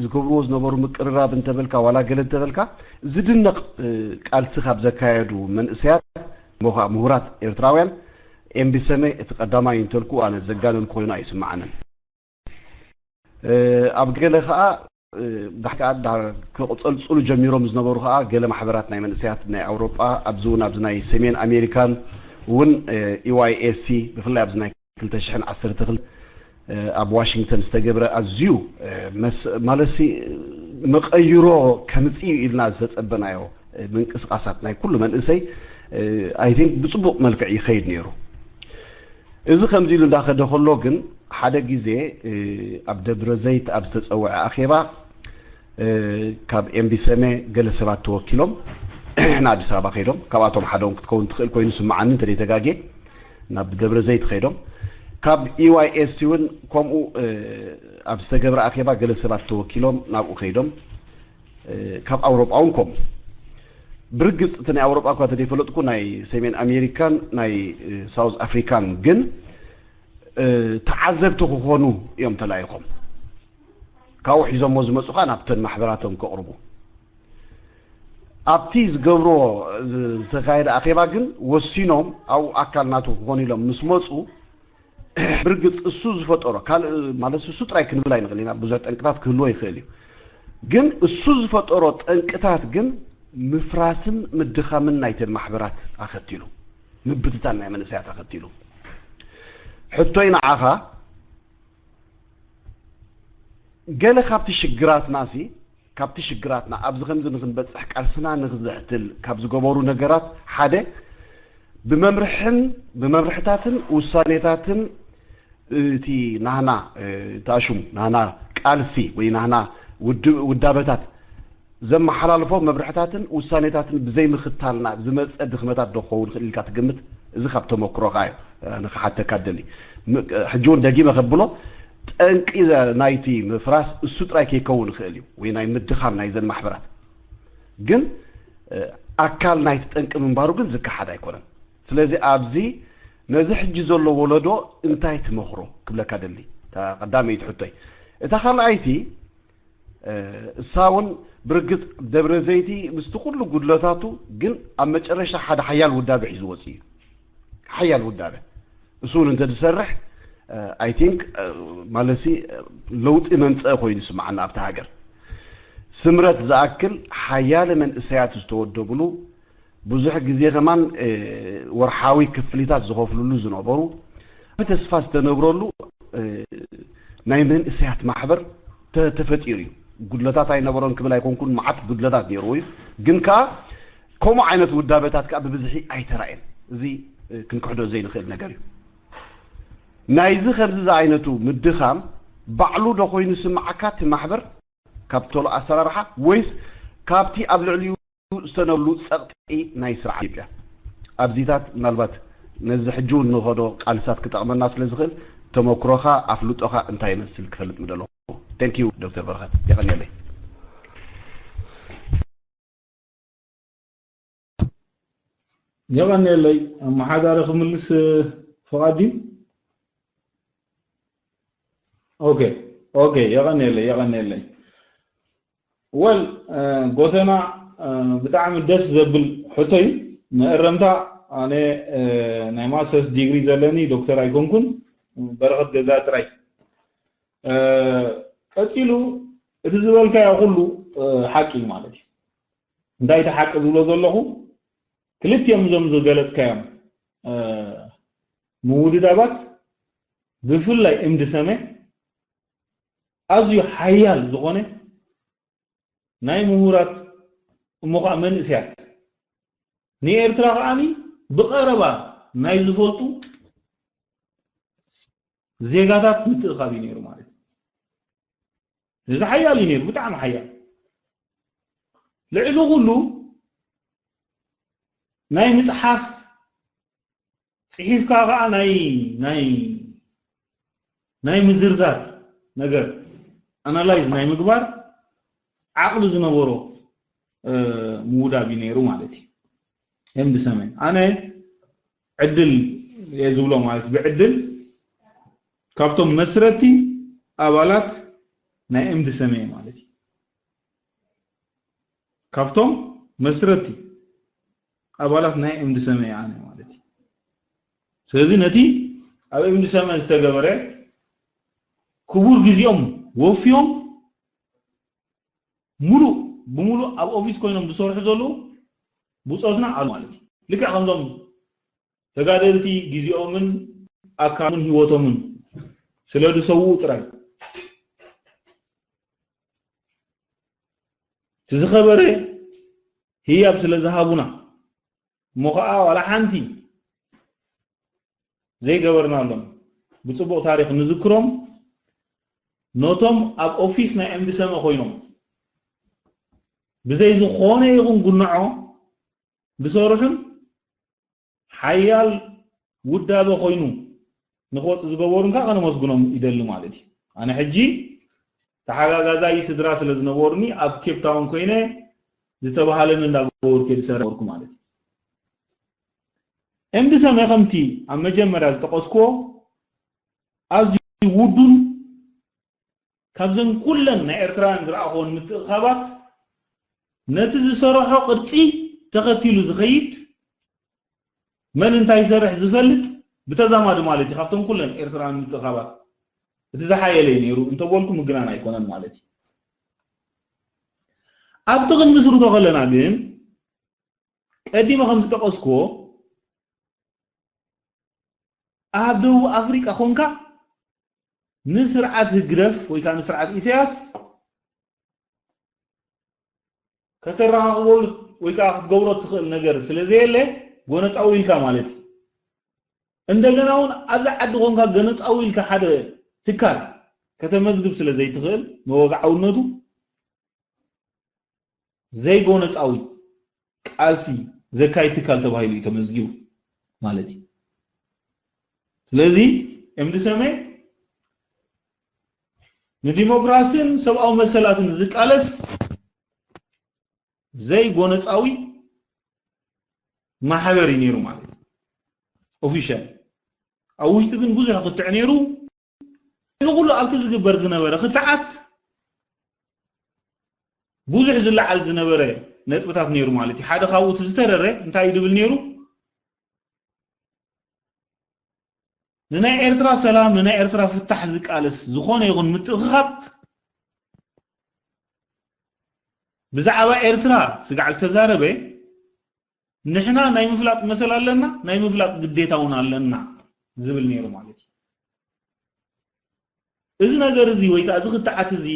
ዝገብርዎ ዝነበሩ ምቅርራብ እንተበልካ ዋላ ገለ እንተበልካ ዝድነቕ ቃልሲ ካብ ዘካየዱ መንእሰያት እሞ ከዓ ምሁራት ኤርትራውያን ኤምቢሰመ እቲ ቀዳማይ እንተልኩ ኣነ ዘጋነንኩ ኮይኑ ኣይስምዓንን። ኣብ ገለ ከዓ ብሓቂ ከዓ ክቕፀልፅሉ ጀሚሮም ዝነበሩ ከዓ ገለ ማሕበራት ናይ መንእሰያት ናይ ኣውሮጳ ኣብዚ እውን ኣብዚ ናይ ሰሜን ኣሜሪካን እውን ኢዋይኤስሲ ብፍላይ ኣብዚ ናይ ክልተ ሽሕን ዓሰርተ ክልተ ኣብ ዋሽንግተን ዝተገብረ ኣዝዩ ማለትሲ መቐይሮ ከምፅእ እዩ ኢልና ዝተፀበናዮ ምንቅስቃሳት ናይ ኩሉ መንእሰይ I think ብፅቡቕ መልክዕ ይኸይድ ነይሩ። እዚ ከምዚ ኢሉ እንዳኸደ ከሎ ግን ሓደ ግዜ ኣብ ደብረ ዘይት ኣብ ዝተፀውዐ ኣኼባ ካብ ኤምቢሰመ ገለ ሰባት ተወኪሎም ንኣዲስ ኣበባ ከይዶም ካብኣቶም ሓደኦም ክትከውን ትኽእል ኮይኑ ስምዓኒ እንተደይተጋጌ ናብ ደብረ ዘይት ከይዶም ካብ ኢዋይኤስሲ እውን ከምኡ ኣብ ዝተገብረ ኣኼባ ገለ ሰባት ተወኪሎም ናብኡ ከይዶም ካብ ኣውሮጳ እውን ከምኡ ብርግፅ እቲ ናይ ኣውሮጳ እኳ ተደይፈለጥኩ ናይ ሰሜን ኣሜሪካን ናይ ሳውዝ ኣፍሪካን ግን ተዓዘብቲ ክኾኑ እዮም ተላኢኾም። ካብኡ ሒዞሞ ዝመፁ ከዓ ናብተን ማሕበራቶም ከቕርቡ ኣብቲ ዝገብሮ ዝተካየደ ኣኼባ ግን ወሲኖም ኣብኡ ኣካል ናቱ ክኾኑ ኢሎም ምስ መፁ ብርግፅ እሱ ዝፈጠሮ ካልእ ማለት እሱ ጥራይ ክንብል ኣይንኽእል ኢና ብዙሕ ጠንቅታት ክህልዎ ይኽእል እዩ ግን እሱ ዝፈጠሮ ጠንቅታት ግን ምፍራስን ምድኻምን ናይተን ማሕበራት ኣኸቲሉ ምብትታን ናይ መንእሰያት ኣኸቲሉ ሕቶይ ንዓኻ ገለ ካብቲ ሽግራትና ሲ ካብቲ ሽግራትና ኣብዚ ከምዚ ንክንበፅሕ ቃልስና ንክዘሕትል ካብ ዝገበሩ ነገራት ሓደ ብመምርሕን ብመምርሕታትን ውሳኔታትን እቲ ናህና ታሹም ናህና ቃልሲ ወይ ናህና ውዳበታት ዘመሓላልፎ መምርሕታትን ውሳኔታትን ብዘይምኽታልና ዝመፀ ድኽመታት ዶ ክኸውን ይኽእል ኢልካ ትግምት? እዚ ካብ ተመክሮኻ እዩ ንክሓተካ ደሊ። ሕጂ እውን ደጊመ ከብሎ ጠንቂ ናይቲ ምፍራስ እሱ ጥራይ ከይከውን ይኽእል እዩ ወይ ናይ ምድኻም ናይዘን ማሕበራት ግን ኣካል ናይቲ ጠንቂ ምንባሩ ግን ዝከሓድ ኣይኮነን። ስለዚ ኣብዚ ነዚ ሕጂ ዘሎ ወለዶ እንታይ ትመኽሮ ክብለካ ደሊ እታ ቀዳመይቲ ሕቶይ። እታ ካልኣይቲ እሳ እውን ብርግፅ ደብረ ዘይቲ ምስቲ ኩሉ ጉድለታቱ ግን ኣብ መጨረሻ ሓደ ሓያል ውዳበ ሒዙ ወፂኡ እዩ። ሓያል ውዳበ እሱ እውን እንተዝሰርሕ I think ማለትሲ ለውጢ መምፀኢ ኮይኑ ይስምዓና ኣብቲ ሃገር። ስምረት ዝኣክል ሓያለ መንእሰያት ዝተወደብሉ ብዙሕ ግዜ ከማን ወርሓዊ ክፍሊታት ዝኸፍልሉ ዝነበሩ ተስፋ ዝተነብረሉ ናይ መንእሰያት ማሕበር ተፈጢሩ እዩ። ጉድለታት ኣይነበሮን ክብል ኣይኮንኩን፣ መዓት ጉድለታት ነይርዎ እዩ። ግን ከኣ ከምኡ ዓይነት ውዳበታት ከኣ ብብዝሒ ኣይተራእየን። እዚ ክንክሕዶ ዘይንኽእል ነገር እዩ። ናይዚ ከምዚ ዝዓይነቱ ምድኻም ባዕሉ ዶ ኮይኑ ይስምዓካ እቲ ማሕበር ካብ ቶሎ ኣሰራርሓ ወይስ ካብቲ ኣብ ልዕሊኡ ዝተነብሉ ጸቕጢ ናይ ስርዓት ኢትዮጵያ ኣብዚታት ምናልባት ነዚ ሕጂ እውን ንኸዶ ቃልሳት ክጠቕመና ስለ ዝኽእል ተመክሮኻ ኣፍልጦኻ እንታይ ይመስል ክፈልጥ ምደለኹ። Thank you ዶክተር በረኸት የቐንየለይ። የቐንየለይ። ኣመሓዳሪ ክምልስ ፍቓድ ድዩ? ኦኬ፣ ኦኬ፣ የቐንየለይ፣ የቐንየለይ። ወል፣ ጎተና፣ ብጣዕሚ ደስ ዘብል ሕቶ እዩ። ንእረምታ፣ ኣነ ናይ ማስተርስ ዲግሪ ዘለኒ ዶክተር ኣይኮንኩን፣ በረኸት ገዛ ጥራይ። ቀጺሉ፣ እቲ ዝበልካዮ ኩሉ ሓቂ እዩ ማለት እዩ። እንታይ እቲ ሓቂ ዝብሎ ዘለኹ፣ ክልቲኦም እዞም ዝገለጽካዮም ምውድዳባት፣ ብፍላይ እምዲ ሰመ፣ ኣዝዩ ሓያል ዝኾነ ናይ ምሁራት፣ እሞ ኸዓ መንእሰያት፣ ንኤርትራ ኸዓኒ ብቐረባ ናይ ዝፈልጡ ዜጋታት ምትእኻብ እዩ ነይሩ ማለት እዩ። እዚ ሓያል እዩ ነይሩ፣ ብጣዕሚ ሓያል። ልዕሊ ኩሉ ናይ ምጽሓፍ፣ ጽሒፍካ ኸዓ ናይ፣ ናይ፣ ናይ ምዝርዛር ነገር፣ ኣናላይዝ ናይ ምግባር ዓቕሊ ዝነበሮ ምውዳብ እዩ ነይሩ ማለት እዩ። ኤምዲ ሰመ፣ ኣነ ዕድል እየ ዝብሎ ማለት፣ ብዕድል ካብቶም መስረቲ ኣባላት ናይ ኤምዲ ሰመ ማለት እዩ። ካብቶም መስረቲ ኣባላት ናይ ኤምዲ ሰመ ኣነ ማለት እዩ። ስለዚ ነቲ ኣብ ኤምዲ ሰመ ዝተገበረ ክቡር ግዜኦም ወፍዮም ሙሉእ ብሙሉእ ኣብ ኦፊስ ኮይኖም ዝሰርሑ ዘለዉ ብጾትና ኣሉ ማለት እዩ። ልክዕ ከምዞም ተጋደልቲ ግዜኦምን ኣካሎምን ህይወቶምን ስለ ዝሰውኡ ጥራይ፣ እቲ ዝኸበረ ህያብ ስለ ዝሃቡና፣ እሞ ኸዓ ዋላ ሓንቲ ዘይገበርናሎም፣ ብጽቡቕ ታሪኽ ንዝክሮም፣ ነቶም ኣብ ኦፊስ ናይ ኤምዲ ሰመ ኮይኖም ብዘይ ዝኾነ ይኹን ጉንዖ ዝሰርሑን ሓያል ውዳበ ኮይኑ ንክወጽእ ዝገበሩን ከዓ ከነመስግኖም ይደሊ ማለት እዩ። ኣነ ሕጂ ተሓጋጋዛይ ስድራ ስለ ዝነበሩኒ፣ ኣብ ኬፕ ታውን ኮይነ ዝተባሃለኒ እንዳገበርኩ እየ ዝሰርሕ ነበርኩ ማለት እዩ። ኤምዲ ሰመ ከምቲ ኣብ መጀመርያ ዝጠቐስክዎ ኣዝዩ ውዱን ካብዘን ኩለን ናይ ኤርትራውያን ዝረኣኽዎን ምትእኻባት ነቲ ዝሰርሖ ቅርጺ ተኸቲሉ ዝኸይድ፣ መን እንታይ ይሰርሕ ዝፈልጥ፣ ብተዛማዲ ማለት እዩ፣ ካብቶም ኩለን ኤርትራውያን ምትእኻባት እቲ ዝሓየለ እዩ ነይሩ እንተበልኩ ምግናን ኣይኮነን ማለት እዩ። ኣብቲ ክንምስርቶ ከለና ግን፣ ቀዲመ ከም ዝጠቐስክዎ፣ ኣብ ደቡብ ኣፍሪቃ ኮንካ ንስርዓት ህግደፍ ወይ ከዓ ንስርዓት ኢሳያስ ከተረኻኽበሉ ወይ ከዓ ክትገብሮ ትኽእል ነገር ስለ ዘየለ፣ ጎነጻዊ ኢልካ ማለት እዩ። እንደገና እውን ኣብዚ ዓዲ ኮንካ ገነጻዊ ኢልካ ሓደ ትካል ከተመዝግብ ስለ ዘይትኽእል፣ መወግዓውነቱ ዘይጎነጻዊ ቃልሲ ዘካይድ ትካል ተባሂሉ እዩ ተመዝጊቡ ማለት እዩ። ስለዚ ኤምዲ ሰመ ንዲሞክራሲን ሰብኣዊ መሰላትን ዝቃለስ ዘይጎነጻዊ ማሕበር እዩ ነይሩ ማለት እዩ። ኦፊሻል ኣብ ውሽጢ ግን ብዙሕ ክትዕ ነይሩ። እዚ ኩሉ ኣብቲ ዝግበር ዝነበረ ክትዓት ብዙሕ ዝለዓል ዝነበረ ነጥብታት ነይሩ ማለት እዩ። ሓደ ካብኡ እቲ ዝተረረ እንታይ እዩ ዝብል ነይሩ? ንናይ ኤርትራ ሰላም፣ ንናይ ኤርትራ ፍታሕ ዝቃለስ ዝኾነ ይኹን ምትእኽኻብ ብዛዕባ ኤርትራ ስጋዕ ዝተዛረበ ንሕና ናይ ምፍላጥ መሰል ኣለና፣ ናይ ምፍላጥ ግዴታ እውን ኣለና ዝብል ነይሩ ማለት እዩ። እዚ ነገር እዚ ወይ ከዓ እዚ ክትዓት እዚ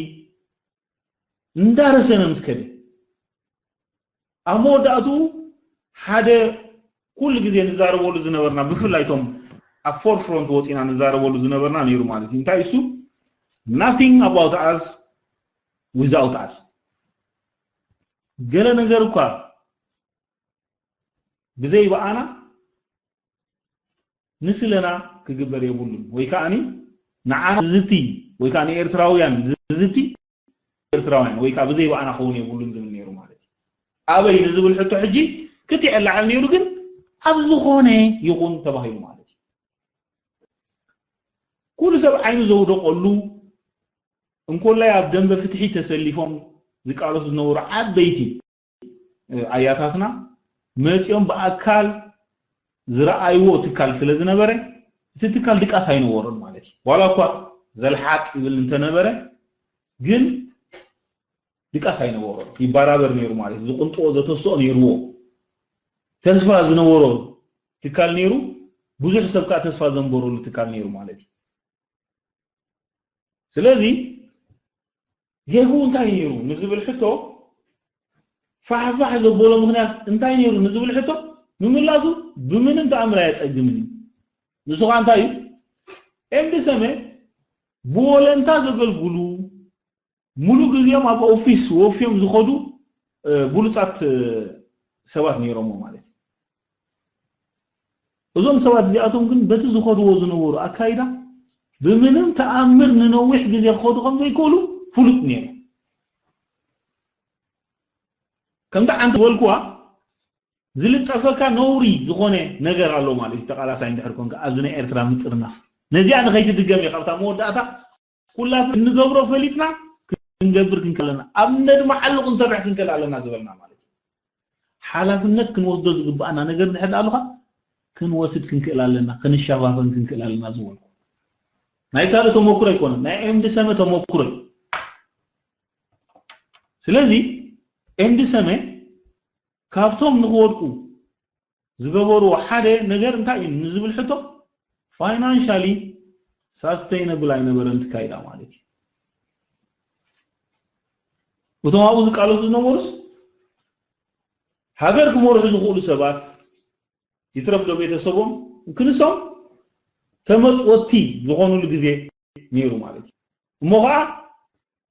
እንዳረሰነ ምስ ከደ፣ ኣብ መወዳእትኡ ሓደ ኩሉ ግዜ ንዛረበሉ ዝነበርና፣ ብፍላይ እቶም ኣብ ፎርፍሮንት ወፂና ንዛረበሉ ዝነበርና ነይሩ ማለት እዩ። እንታይ እሱ? Nothing about us without us። ገለ ነገር እኳ ብዘይ ብኣና ንስለና ክግበር የብሉን። ወይ ከዓኒ ንዓና ዝዝቲ ወይ ከዓ ንኤርትራውያን ዝዝቲ ኤርትራውያን ወይ ከዓ ብዘይ ብኣና ክኸውን የብሉን ዝብል ነይሩ ማለት እዩ። ኣበይ ንዝብል ሕቶ ሕጂ ክትዕ ላዕል ነይሩ፣ ግን ኣብ ዝኾነ ይኹን ተባሂሉ ማለት እዩ። ኩሉ ሰብ ዓይኑ ዘውደቐሉ እንኮላይ ኣብ ደንበ ፍትሒ ተሰሊፎም ዝቃለሱ ዝነበሩ ዓበይቲ ኣያታትና መፂኦም ብኣካል ዝረኣይዎ ትካል ስለ ዝነበረ እቲ ትካል ድቃስ ኣይነበሮን ማለት እዩ። ዋላ እኳ ዘልሓጥ ይብል እንተነበረ ግን ድቃስ ኣይነበሮን፣ ይባራበር ነይሩ ማለት እዩ። ዝቕንጥዎ ዘተስኦ ነይርዎ። ተስፋ ዝነበሮ ትካል ነይሩ፣ ብዙሕ ሰብ ከዓ ተስፋ ዘንበረሉ ትካል ነይሩ ማለት እዩ። ስለዚ ጌግኡ እንታይ ነይሩ ንዝብል ሕቶ፣ ፋሕፋሕ ዘበሎ ምኽንያት እንታይ ነይሩ ንዝብል ሕቶ ምምላሱ ብምንም ተኣምር ኣየፀግምን እዩ። ንሱ ከዓ እንታይ እዩ? ኤምዲ ሰመ ብወለንታ ዘገልግሉ፣ ሙሉ ግዜኦም ኣብ ኦፊስ ወፍዮም ዝኸዱ ብሉፃት ሰባት ነይሮሞ ማለት እዩ። እዞም ሰባት እዚኣቶም ግን በቲ ዝኸድዎ ዝነበሩ ኣካይዳ ብምንም ተኣምር ንነዊሕ ግዜ ክኸዱ ከም ዘይክእሉ ፍሉጥ ነይሩ። ከምቲ ዓንቲ ዝበልኩዋ ዝልጠፈካ ነውሪ ዝኾነ ነገር ኣሎ ማለት እዩ። ተቓላሳይ እንድሕር ኮንካ ኣብዚ ናይ ኤርትራ ምጥርናፍ ነዚኣ ንኸይትድገም እየ ካብታ መወዳእታ ኩላትና እንገብሮ ፈሊጥና ክንገብር ክንክእል ኣለና፣ ኣብ ነድማዓሉ ክንሰርሕ ክንክእል ኣለና ዝበልና ማለት እዩ። ሓላፍነት ክንወስዶ ዝግባኣና ነገር እንድሕር ኣለካ ክንወስድ ክንክእል ኣለና፣ ክንሸፋፈን ክንክእል ኣለና ዝበልኩ ናይ ካልእ ተመክሮ ኣይኮነን፣ ናይ ኤምዲ ሰመ ተመክሮ እዩ። ስለዚ ኤምዲ ሰመ ካብቶም ንክወድቁ ዝገበርዎ ሓደ ነገር እንታይ እዩ ንዝብል ሕቶ ፋይናንሻሊ ሳስተይነብል ኣይነበረን ትካይዳ ማለት እዩ። እቶም ኣብኡ ዝቃለሱ ዝነበሩስ ሃገር ክመርሑ ዝኽእሉ ሰባት ይትረፍ ዶ ቤተሰቦም ክንሶም ተመፅወቲ ዝኾኑሉ ግዜ ነይሩ ማለት እዩ። እሞ ከዓ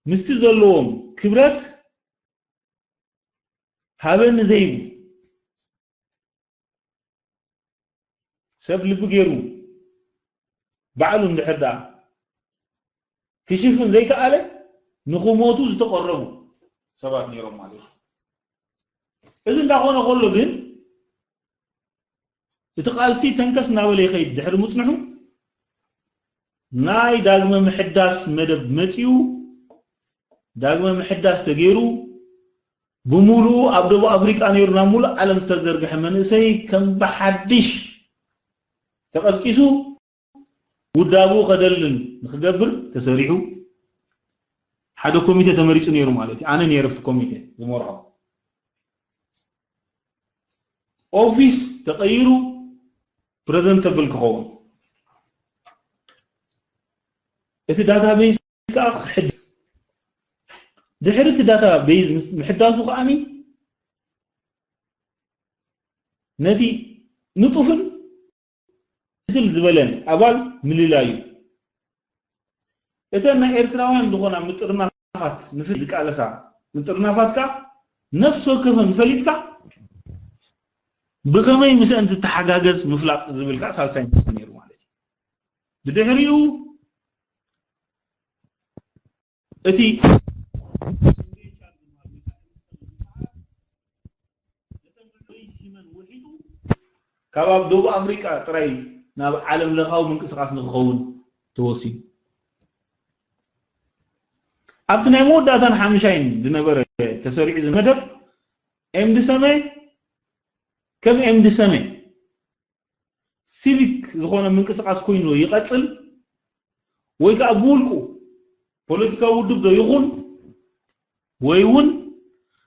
ምስቲ ዘለዎም ክብረት ሃበኒ ዘይብሉ ሰብ ልቢ ገይሩ ባዕሉ እንድሕር ደኣ ክሽፍን ዘይከኣለ ንኽሞቱ ዝተቐረቡ ሰባት ነይሮም ማለት እዩ። እዚ እንዳኾነ ከሎ ግን እቲ ቃልሲ ተንከስ እናበለ ይኸይድ ድሕሪ ምፅንሑ ናይ ዳግመ ምሕዳስ መደብ መፂኡ ዳግመ ምሕዳስ ተገይሩ ብሙሉኡ ኣብ ደቡብ ኣፍሪቃ ነይሩ ናብ ሙሉእ ዓለም ዝተዘርግሐ መንእሰይ ከም ብሓድሽ ተቐስቂሱ ውዳቡ ከደልን ንክገብር ተሰሪሑ ሓደ ኮሚቴ ተመሪፁ ነይሩ ማለት እዩ። ኣነ ነይረ ኣብቲ ኮሚቴ ዝመርሖ። ኦፊስ ተቐይሩ ፕረዘንተብል ክኸውን እቲ ዳታቤዝ ከዓ ክሕድስ ድሕሪ እቲ ዳታቤዝ ምሕዳሱ ከዓኒ ነቲ ንጡፍን ትክል ዝበለን ኣባል ምልላዩ እተን ናይ ኤርትራውያን ዝኾና ምጥርናፋት ንፍትሒ ዝቃለሳ ምጥርናፋት ከዓ ነፍሲ ወከፈን ፈሊጥካ ብኸመይ ምስአን ትተሓጋገዝ ምፍላጥ ዝብል ከዓ ሳልሳይ ነጥቢ ነይሩ ማለት እዩ። ብድሕሪኡ እቲ ካብ ኣብ ደቡብ ኣፍሪቃ ጥራይ ናብ ዓለም ለኻዊ ምንቅስቃስ ንክኸውን ተወሲኑ። ኣብቲ ናይ መወዳእታን ሓምሻይን ዝነበረ ተሰሪዑ ዝመደብ ኤምዲ ሰመ ከም ኤምዲ ሰመ ሲቪክ ዝኾነ ምንቅስቃስ ኮይኑ ይቐፅል ወይ ከዓ ብውልቁ ፖለቲካዊ ውድብ ዶ ይኹን ወይ እውን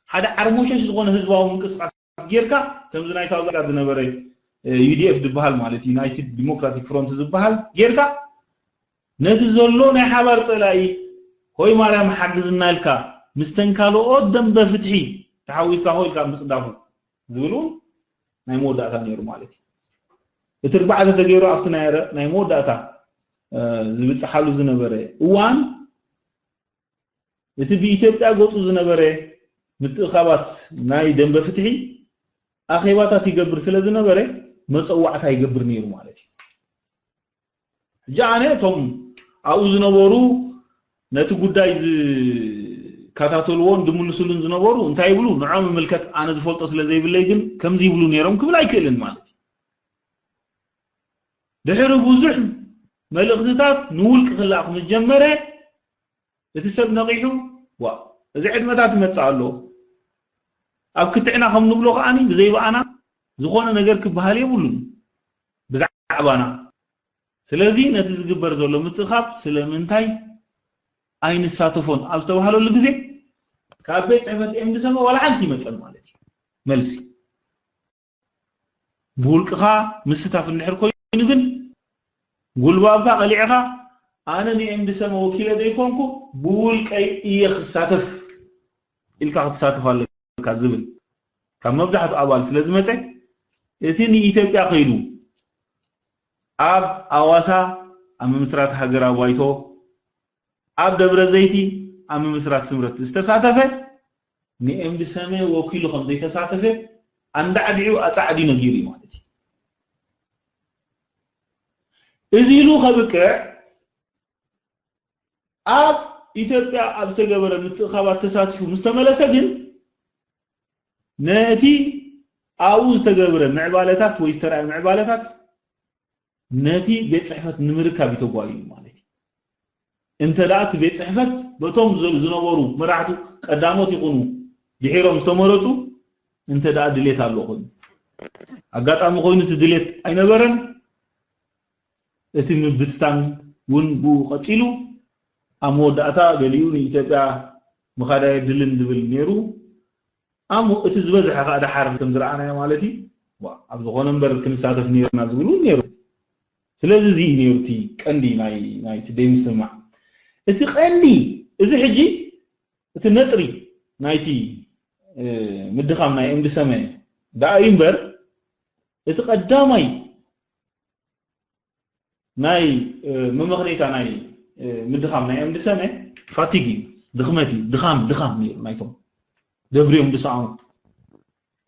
ሓደ ዓርሞሸሽ ዝኾነ ህዝባዊ ምንቅስቃስ ጌርካ ከምዚ ናይ ሳውዝ ኣፍሪካ ዝነበረ ዩዲኤፍ ዝበሃል ማለት ዩናይትድ ዲሞክራቲክ ፍሮንት ዝበሃል ጌርካ ነቲ ዘሎ ናይ ሓባር ፀላኢ ሆይ ማርያም ሓግዝና ኢልካ ምስተን ካልኦት ደንበ ፍትሒ ተሓዊስካ ሆ ኢልካ ምፅዳፉ ዝብል እውን ናይ መወዳእታ ነይሩ ማለት እዩ። እቲ ርባዕተ ተገይሩ ኣብቲ ናይ መወዳእታ ዝብፅሓሉ ዝነበረ እዋን እቲ ብኢትዮጵያ ገፁ ዝነበረ ምትእኻባት ናይ ደንበ ፍትሒ ኣኼባታት ይገብር ስለ ዝነበረ መፀዋዕታ ይገብር ነይሩ ማለት እዩ። ሕጂ ኣነ እቶም ኣብኡ ዝነበሩ ነቲ ጉዳይ ዝከታተልዎን ዝምልስሉን ዝነበሩ እንታይ ይብሉ ንዖም ምልከት ኣነ ዝፈልጦ ስለ ዘይብለይ ግን ከምዚ ይብሉ ነይሮም ክብል ኣይክእልን ማለት እዩ። ድሕሪ ብዙሕ መልእኽትታት ንውልቂ ክለኣኽ ምስ ጀመረ፣ እቲ ሰብ ነቒሑ፣ ዋ፣ እዚ ዕድመታት ይመጽእ ኣሎ፣ ኣብ ክትዕና ከም ንብሎ ከኣኒ ብዘይ ብኣና ዝኾነ ነገር ክበሃል የብሉን ብዛዕባና። ስለዚ ነቲ ዝግበር ዘሎ ምትእኻብ ስለምንታይ ኣይንሳተፎን ኣብ ዝተባህለሉ ግዜ፣ ካብ ቤት ጽሕፈት ኤምዲሰመ ዋላ ሓንቲ ይመጸን ማለት እዩ። መልሲ፣ ብውልቅኻ ምስታፍ እንድሕር ኮይኑ ግን፣ ጉልባብካ ቀሊዕኻ፣ ኣነ ንኤምዲሰመ ወኪለ ዘይኮንኩ ብውልቀይ እየ ክሳተፍ ኢልካ ክትሳተፍ ኣለካ ዝብል፣ ካብ መብዛሕትኡ ኣባል ስለ ዝመጸ፣ እቲ ንኢትዮጵያ ከይዱ ኣብ ኣዋሳ ኣብ ምምስራት ሃገራዊ ባይቶ፣ ኣብ ደብረ ዘይቲ ኣብ ምምስራት ስምረት ዝተሳተፈ፣ ንኤምዲሰመ ወኪሉ ከም ዘይተሳተፈ ኣንዳዕዲዑ ኣጻዕዲ ነጊሩ እዩ ማለት እዩ። እዚ ኢሉ ከብቅዕ፣ ኣብ ኢትዮጵያ ኣብ ዝተገበረ ምትእኻባት ተሳቲፉ ምስ ተመለሰ ግን፣ ነቲ ኣብኡ ዝተገብረ ምዕባለታት ወይ ዝተረኣየ ምዕባለታት ነቲ ቤት ጽሕፈት ንምርካብ እዩ ተጓዩ ማለት እዩ። እንተ ደኣ እቲ ቤት ጽሕፈት በቶም ዘ-፣ ዝነበሩ መራሕቱ ቀዳሞት ይኹኑ ድሒሮም ዝተመረጹ እንተ ደኣ ድሌት ኣሎ ኮይኑ፣ ኣጋጣሚ ኮይኑ እቲ ድሌት ኣይነበረን። እቲ ምብትታን እውን ብኡ ቀጺሉ፣ ኣብ መወዳእታ ገሊኡ ንኢትዮጵያ ምኻድ ኣየድልን ዝብል ነይሩ። ኣሞ እቲ ዝበዝሐ ከኣ ደሓር ከም ዝረኣናዮ ማለት እዩ። ዋ፣ ኣብ ዝኾነ እምበር ክንሳተፍ ነይርና ዝብል እውን ነይሩ። ስለዚ እዚ እዩ ነይሩ እቲ ቀንዲ ናይ፣ ናይቲ ደይምስምማዕ። እቲ ቀንዲ፣ እዚ ሕጂ እቲ ነጥሪ ናይቲ፣ እ፣ ምድኻም ናይ ኤምዲሰመ ደኣ እዩ እምበር፣ እቲ ቀዳማይ ናይ፣ እ፣ መመኽነይታ ናይ፣ እ፣ ምድኻም ናይ ኤምዲሰመ ፋቲግ እዩ፣ ድኽመት እዩ፣ ድኻም፣ ድኻም ነይሩ ናይቶም ደብሪዮም ዝሰኣኑ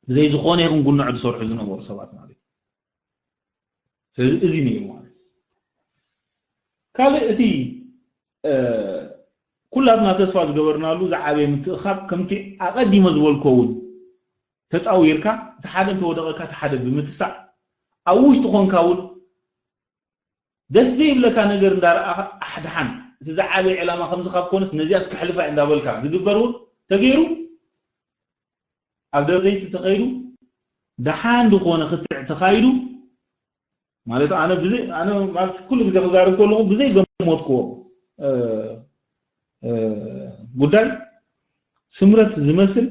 ብዘይ ዝኾነ ይኹን ጉንዕ ዝሰርሑ ዝነበሩ ሰባት ማለት እዩ። ስለዚ እዚ ነይሩ ማለት እዩ። ካልእ እቲ፣ እ፣ ኩላትና ተስፋ ዝገበርናሉ ዝዓበየ ምትእኻብ ከምቲ ኣቐዲመ ዝበልኮ እውን ተጻዊርካ፣ እቲ ሓደ እንተወደቐካ እቲ ሓደ ብምትሳእ፣ ኣብ ውሽጢ ኾንካ እውን ደስ ዘይብለካ ነገር እንዳረኣኻ፣ ኣሕ፣ ደሓን፣ እቲ ዝዓበየ ዕላማ ከምዚ ካብ ኮነስ ነዚኣስ ከሕልፋ እየ እንዳበልካ ዝግበር እውን ተገይሩ፣ ኣብ ደብረ ዘይት ተኸይዱ፣ ደሓን ዝኾነ ክትዕ ተኻይዱ፣ ማለት ኣነ ብዘይ፣ ኣነ ማለት ኩሉ ግዜ ክዛረብ ከለኹ ብዘይ ገመትክዎ፣ እ፣ እ፣ ጉዳይ ስምረት ዝመስል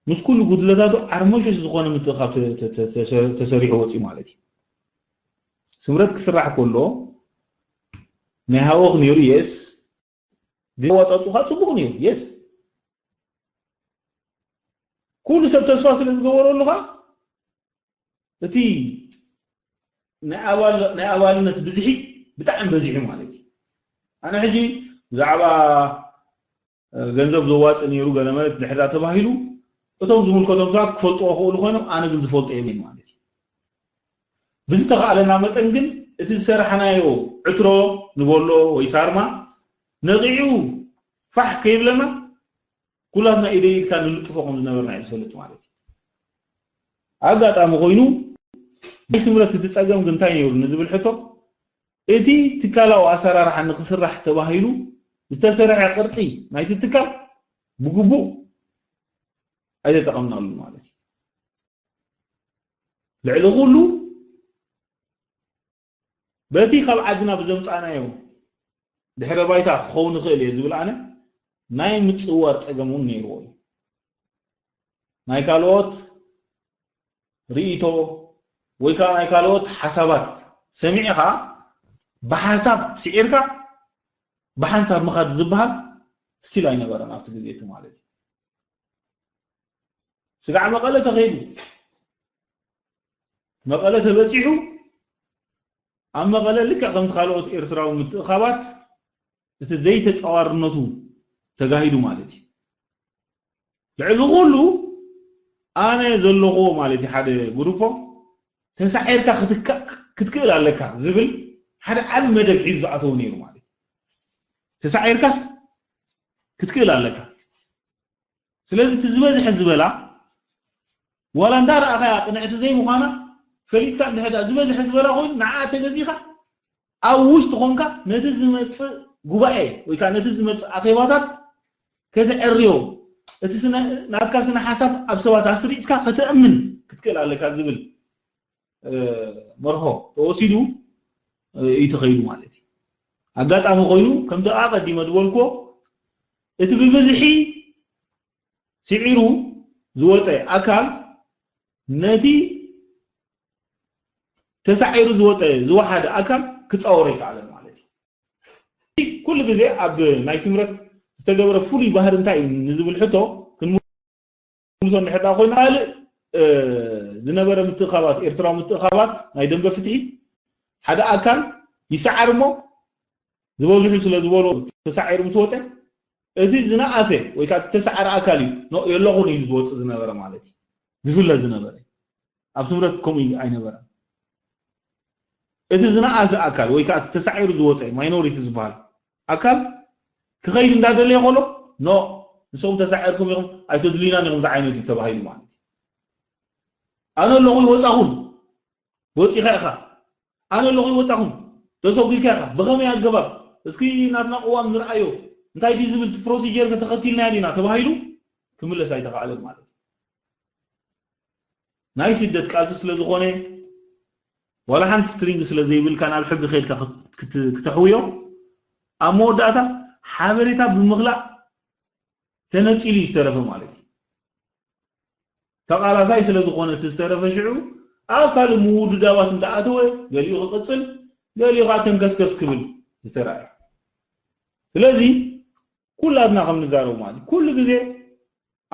ምስ ኩሉ ጉድለታቱ ዓርሞሸሽ ዝኾነ ምትእኻብ ተ-፣ ተ-፣ ተ-፣ ተሰ-፣ ተሰሪሑ ወፂኡ ማለት እዩ። ስምረት ክስራሕ ከሎ ናይ ሃወኽ ነይሩ፣ የስ። ግን ኣወፃፅኡ ከዓ ፅቡቕ ነይሩ፣ የስ። ኩሉ ሰብ ተስፋ ስለ ዝገበረሉ ከዓ እቲ ናይ ኣባል-፣ ናይ ኣባልነት ብዝሒ ብጣዕሚ በዚሑ ማለት እዩ። ኣነ ሕጂ ብዛዕባ፣ እ፣ ገንዘብ ዘዋፅእ ነይሩ ገለ ማለት ድሕር ተባሂሉ፣ እቶም ዝምልከቶም ሰባት ክፈልጥዎ ክኽእሉ ኮይኖም፣ ኣነ ግን ዝፈልጦ የብለይን ማለት እዩ። ብዝተኻእለና መጠን ግን እቲ ዝሰራሕናዮ ዕትሮ ንበሎ ወይ ሳርማ ነቒዑ ፋሕ ከይብለና ኩላትና ኢደ ኢድካ ንልጥፎ ከም ዝነበርና እዩ ዝፈልጥ ማለት እዩ። ኣጋጣሚ ኮይኑ ናይ ስምረት እቲ ጸገም ግን እንታይ ነይሩ ንዝብል ሕቶ፣ እቲ ትካላዊ ኣሰራርሓ ንክስራሕ ተባሂሉ ዝተሰርሐ ቅርጺ ናይቲ ትካል ብግቡእ ኣይተጠቐምናሉ ማለት እዩ። ልዕሊ ኩሉ በቲ ካብ ዓድና ብዘምጻእናዮ ድሕረ ባይታ ክኸውን ይኽእል እየ ዝብል ኣነ ናይ ምጽዋር ጸገም እውን ነይርዎ እዩ። ናይ ካልኦት ርእይቶ ወይ ከዓ ናይ ካልኦት ሓሳባት ሰሚዕኻ ብሓሳብ ስዒርካ ብሓንሳብ ምኻድ ዝበሃል ስቲል ኣይነበረን ኣብቲ ግዜ እቲ ማለት እዩ። ስጋዕ መቐለ ተኸይዱ፣ መቐለ ተበጺሑ፣ ኣብ መቐለ ልክዕ ከምቲ ካልኦት ኤርትራዊ ምትእኻባት እቲ ዘይተጻዋርነቱ ተጋሂዱ ማለት እዩ። ልዕሊ ኩሉ ኣነ ዘለኹዎ ማለት እዩ ሓደ ግሩፖ ተሳዒርካ ክትካ-፣ ክትክእል ኣለካ ዝብል ሓደ ዓቢ መደብ ሒዙ ዝኣተወ ነይሩ ማለት እዩ። ተሳዒርካስ ክትክእል ኣለካ። ስለዚ እቲ ዝበዝሐ ዝበላ ዋላ እንዳረኣኻያ ቅንዕቲ ዘይምዃና ፈሊጥካ እንድሕር ዝበዝሐ ዝበላ ኮይኑ ንዓ ተገዚኻ ኣብ ውሽጢ ኾንካ ነቲ ዝመጽእ ጉባኤ ወይ ከዓ ነቲ ዝመጽእ ኣኼባታት ከተዕርዮ፣ እቲ ስነ ናትካ ስነ ሓሳብ ኣብ ሰባት ኣስሪጽካ ከተእምን ክትክእል ኣለካ ዝብል መርሆ ተወሲዱ እዩ ተኸይዱ ማለት እዩ። ኣጋጣሚ ኮይኑ ከምቲ ኣቐዲመ ዝበልኩዎ እቲ ብብዝሒ ስዒሩ ዝወፀ ኣካል ነቲ ተሳዒሩ ዝወፀ ዝወሓደ ኣካል ክፃወሮ ይከኣለን ማለት እዩ። ኩሉ ግዜ ኣብ ናይ ስምረት ዝተገበረ ፍሉይ ባህሪ እንታይ እዩ ንዝብል ሕቶ ክንምልሶ እንድሕር ኮይና ካልእ ዝነበረ ምትእኻባት ኤርትራዊ ምትእኻባት ናይ ደንበ ፍትሒ ሓደ ኣካል ይሰዓር እሞ ዝበዝሑ ስለ ዝበሎ ተሳዒሩ ምስ ወፀ እቲ ዝነኣሰ ወይ ከዓ ተሰዓረ ኣካል እዩ የለኹን ኢሉ ዝወፅእ ዝነበረ ማለት እዩ ዝፍለ ዝነበረ ኣብ ስምረት ከምኡ ኣይነበረን። እቲ ዝነኣሰ ኣካል ወይ ከዓ ተሳዒሩ ዝወፀ ማይኖሪቲ ዝበሃል ኣካል ክኸይድ እንዳደለየ ከሎ ኖ ንስኹም ተሳዒርኩም ኢኹም ኣይተድልዩናን ኢኹም ዝዓይነቱ ተባሂሉ ማለት እዩ። ኣነ ኣለኹ ይወፃኹም ወፂኻ ኢኻ ኣነ ኣለኹ ይወፃኹም ተሰጒካ ኢኻ ብኸመይ ኣገባብ እስኪ ናትና ቅዋም ንርኣዮ እንታይ ድዩ ዝብል ፕሮሲጀር ከተኸቲልና ዲና ተባሂሉ ክምለስ ኣይተኻእለን ማለት እዩ። ናይ ስደት ቃልሲ ስለ ዝኾነ ዋላ ሓንቲ ስትሪንግ ስለ ዘይብልካ ናብ ሕጊ ከይድካ ክት- ክት- ክተሕውዮ ኣብ መወዳእታ ሓበሬታ ብምኽላእ ተነፂሉ እዩ ዝተረፈ ማለት እዩ። ተቓላሳይ ስለ ዝኾነ እቲ ዝተረፈ ሽዑ ኣብ ካልእ ምውድዳባት እንዳኣተወ ገሊኡ ክቕፅል ገሊኡ ከዓ ተንከስከስ ክብል ዝተረኣየ። ስለዚ ኩላትና ከም ንዛረቡ ማለት እዩ ኩሉ ግዜ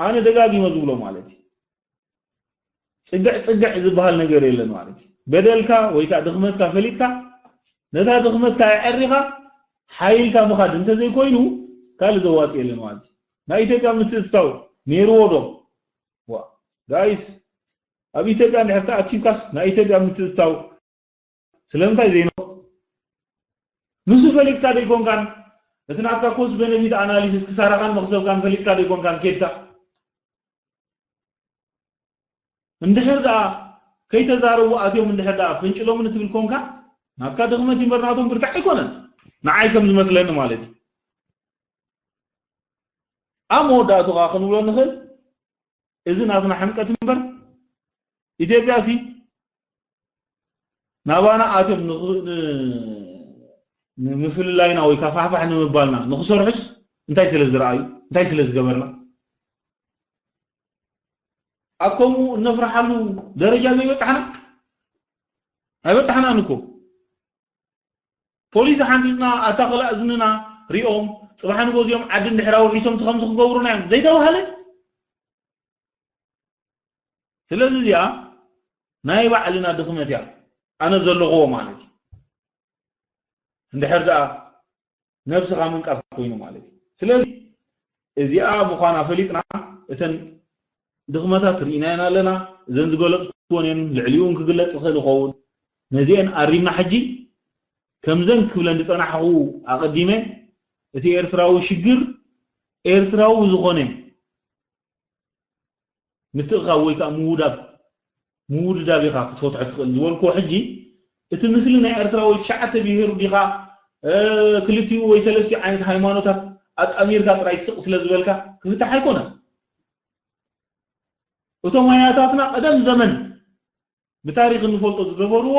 ኣነ ደጋጊመ ዝብሎ ማለት እዩ ፅግዕ ፅግዕ ዝበሃል ነገር የለን ማለት እዩ። በደልካ ወይ ከዓ ድኽመትካ ፈሊጥካ ነታ ድኽመትካ ኣዕሪኻ ሓይልካ ምኻድ እንተዘይኮይኑ ካልእ ዘዋፅ የለን ማለት እዩ። ናይ ኢትዮጵያ ምትእትታው ነይርዎ ዶ? ዋ ጋይስ ኣብ ኢትዮጵያ እንድሕር ተኣኪብካስ ናይ ኢትዮጵያ ምትእትታው ስለምንታይ ዘይኖ ንሱ ፈሊጥካ ደይኮንካን እቲ ናትካ ኮስት ቤነፊት ኣናሊሲስ ክሳራኻን መኽሰብካን ፈሊጥካ ደይኮንካን ኬድካ እንድሕር ደኣ ከይተዛረቡ ኣትዮም እንድሕር ደኣ ፍንጭሎምን ትብል ኮንካ ናትካ ድኽመት እምበር ናቶም ብርታዕ ኣይኮነን ንዓይ ከም ዝመስለኒ ማለት እዩ ኣብ መወዳእቱ ከዓ ክንብሎ ንኽእል እዚ ናትና ሕምቀት እምበር ኢትዮጵያ ሲ ናባና ኣትዮም ንምፍልላይና ወይ ካፋሕፋሕ ንምባልና ንክሰርሑስ እንታይ ስለ ዝረኣዩ እንታይ ስለ ዝገበርና ኣብ ከምኡ እነፍርሓሉ ደረጃ ዘይበፃሕና ኣይበፃሕናን እኮ ፖሊስ ሓንፂፅና ኣታ ክላእ እዝንና ሪኦም ፅባሕ ንጎ እዚኦም ዓዲ እንድሕር ኣውሒሶም ከምዚ ክገብሩና እዮም ዘይተባሃለ ስለዚ እዚኣ ናይ ባዕልና ድኽመት እያ ኣነ ዘለኽዎ ማለት እዩ እንድሕር ደኣ ነብስኻ ምንቃፍ ኮይኑ ማለት እዩ ስለዚ እዚኣ ምዃና ፈሊጥና እተን ድኽመታት ርኢናየን ኣለና እዘን ዝገለፅኩወን እየን ልዕሊኡ ክግለፅ ይኽእል ይኸውን ነዚአን ኣሪምና ሕጂ ከምዘን ክብለን ዝፀናሕኹ ኣቐዲመ እቲ ኤርትራዊ ሽግር ኤርትራዊ ዝኾነ ምትእኻብ ወይ ከዓ ምውዳብ ምውድዳብ ኢኻ ክትፈትሖ ትኽእል ዝበልክዎ ሕጂ እቲ ምስሊ ናይ ኤርትራ ወይ ትሽዓተ ብሄሩ ዲኻ ክልቲኡ ወይ ሰለስቲኡ ዓይነት ሃይማኖታት ኣጣሚርካ ጥራይ ስቕ ስለ ዝበልካ ክፍታሕ ኣይኮነን እቶም ኣያታትና ቀደም ዘመን ብታሪክ እንፈልጦ ዝገበርዎ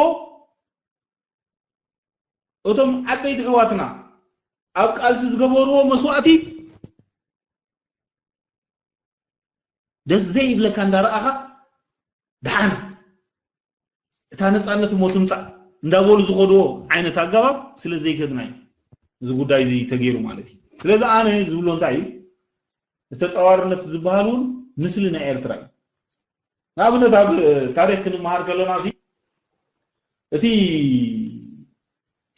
እቶም ዓበይቲ ኣሕዋትና ኣብ ቃልሲ ዝገበርዎ መስዋእቲ ደስ ዘይብለካ እንዳረኣኻ ደሓን እታ ነፃነት እሞ ትምፃእ እንዳበሉ ዝኸድዎ ዓይነት ኣገባብ ስለ ዘይከድና እዩ እዚ ጉዳይ እዚ ተገይሩ ማለት እዩ ስለዚ ኣነ ዝብሎ እንታይ እዩ ተፃዋርነት ዝበሃል እውን ምስሊ ናይ ኤርትራ እዩ ንኣብነት ኣብ ታሪክ ክንመሃር ከለና እቲ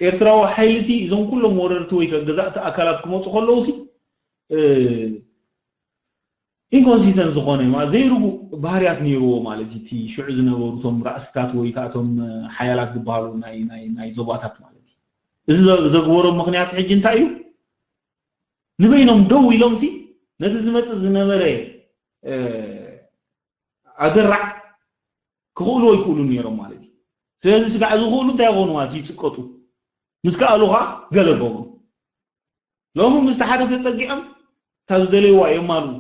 ኤርትራዊ ሓይሊ ሲ እዞም ኩሎም ወረርቲ ወይ ገዛእቲ ኣካላት ክመፁ ከለዉ ሲ ኢንኮንሲስተንት ዝኾነ ዘይርጉእ ባህርያት ነይርዎ ማለት እዩ እቲ ሽዑ ዝነበሩ እቶም ራእስታት ወይ ከዓ እቶም ሓያላት ዝበሃሉ ናይ ዞባታት ማለት እዩ እዚ ዘግበሮም ምክንያት ሕጂ እንታይ እዩ ንበይኖም ደው ኢሎም ሲ ነቲ ዝመፅእ ዝነበረ ኣደራዕ ክኽእሉ ኣይክእሉ ነይሮም ማለት እዩ ስለዚ ስጋዕ ዝኽእሉ እንታይ ይኾኑ ማለት ይፅቀጡ ምስ ከኣሉ ኸዓ ገለ ገብሩ። ሎሚ ምስቲ ሓደ ተጸጊዖም እታ ዝደለይዋ የማልኡ።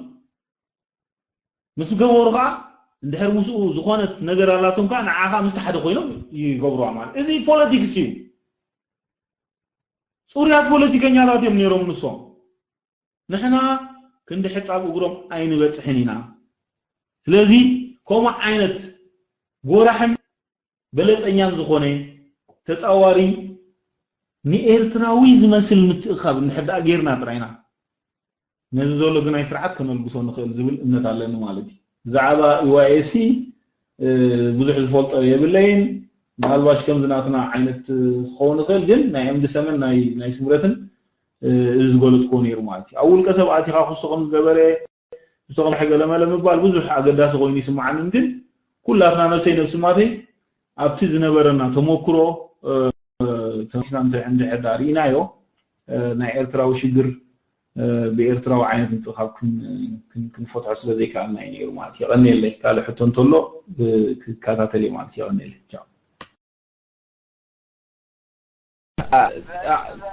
ምስ ገበሩ ኸዓ እንድሕር ምስኡ ዝኾነት ነገር ኣላቶም ከኣ ንዓ ኸዓ ምስቲ ሓደ ኮይኖም ይገብሩዋ ማለት። እዚ ፖለቲክስ እዩ። ጽሩያት ፖለቲከኛታት እዮም ነይሮም ንሶም። ንሕና ክንዲ ሕጻብ እግሮም ኣይንበጽሕን ኢና። ስለዚ ከምኡ ዓይነት ጎራሕን በለጸኛን ዝኾነ ተጻዋሪ ንኤርትራዊ ዝመስል ምትእኻብ እንድሕር ደኣ ጌርና ጥራይና ነዚ ዘሎ ግናይ ስርዓት ከነልግሶ ንኽእል ዝብል እምነት ኣለኒ ማለት እዩ። ብዛዕባ ዩ ዋይ ኤስ ሲ ብዙሕ ዝፈልጦ የብለይን። ምናልባሽ ከምዚ ናትና ዓይነት ክኸውን ይኽእል፣ ግን ናይ ኤምዲ ሰመን ናይ ናይ ስምረትን እዚ ዝገለጽክዎ ነይሩ ማለት እዩ። ኣብ ውልቀ ሰብ ኣቲኻ ክስቶ ከም ዝገበረ፣ ክስቶ ከም ሕገ ለመለ ምባል ብዙሕ ኣገዳሲ ኮይኑ ይስምዓንን፣ ግን ኩላትና ነብሰይ ነብሲ ማተይ ኣብቲ ዝነበረና ተመክሮ ተመሲና እንድሕር ዳ ርኢናዮ ናይ ኤርትራዊ ሽግር ብኤርትራዊ ዓይነት ምጥኻብ ክንፈትሖ ስለ ዘይከኣልና እዩ ነይሩ ማለት። የቐንየለይ። ካልእ ሕቶ እንተሎ ክከታተል እየ ማለት። የቐንየለይ። ቻው።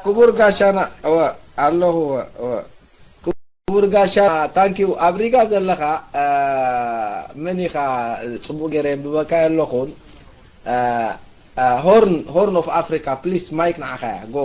ክቡር ጋሻና እወ ኣለኹ። እወ ክቡር ጋሻ ታንኪዩ። ኣብ ሪጋ ዘለኻ መን ኢኻ? ጽቡቕ ገይረ የንብበካ ኣለኹን። ሆርን ሆርን ኦፍ ኣፍሪካ ፕሊስ ማይክ ንዓኻ እያ። ጎ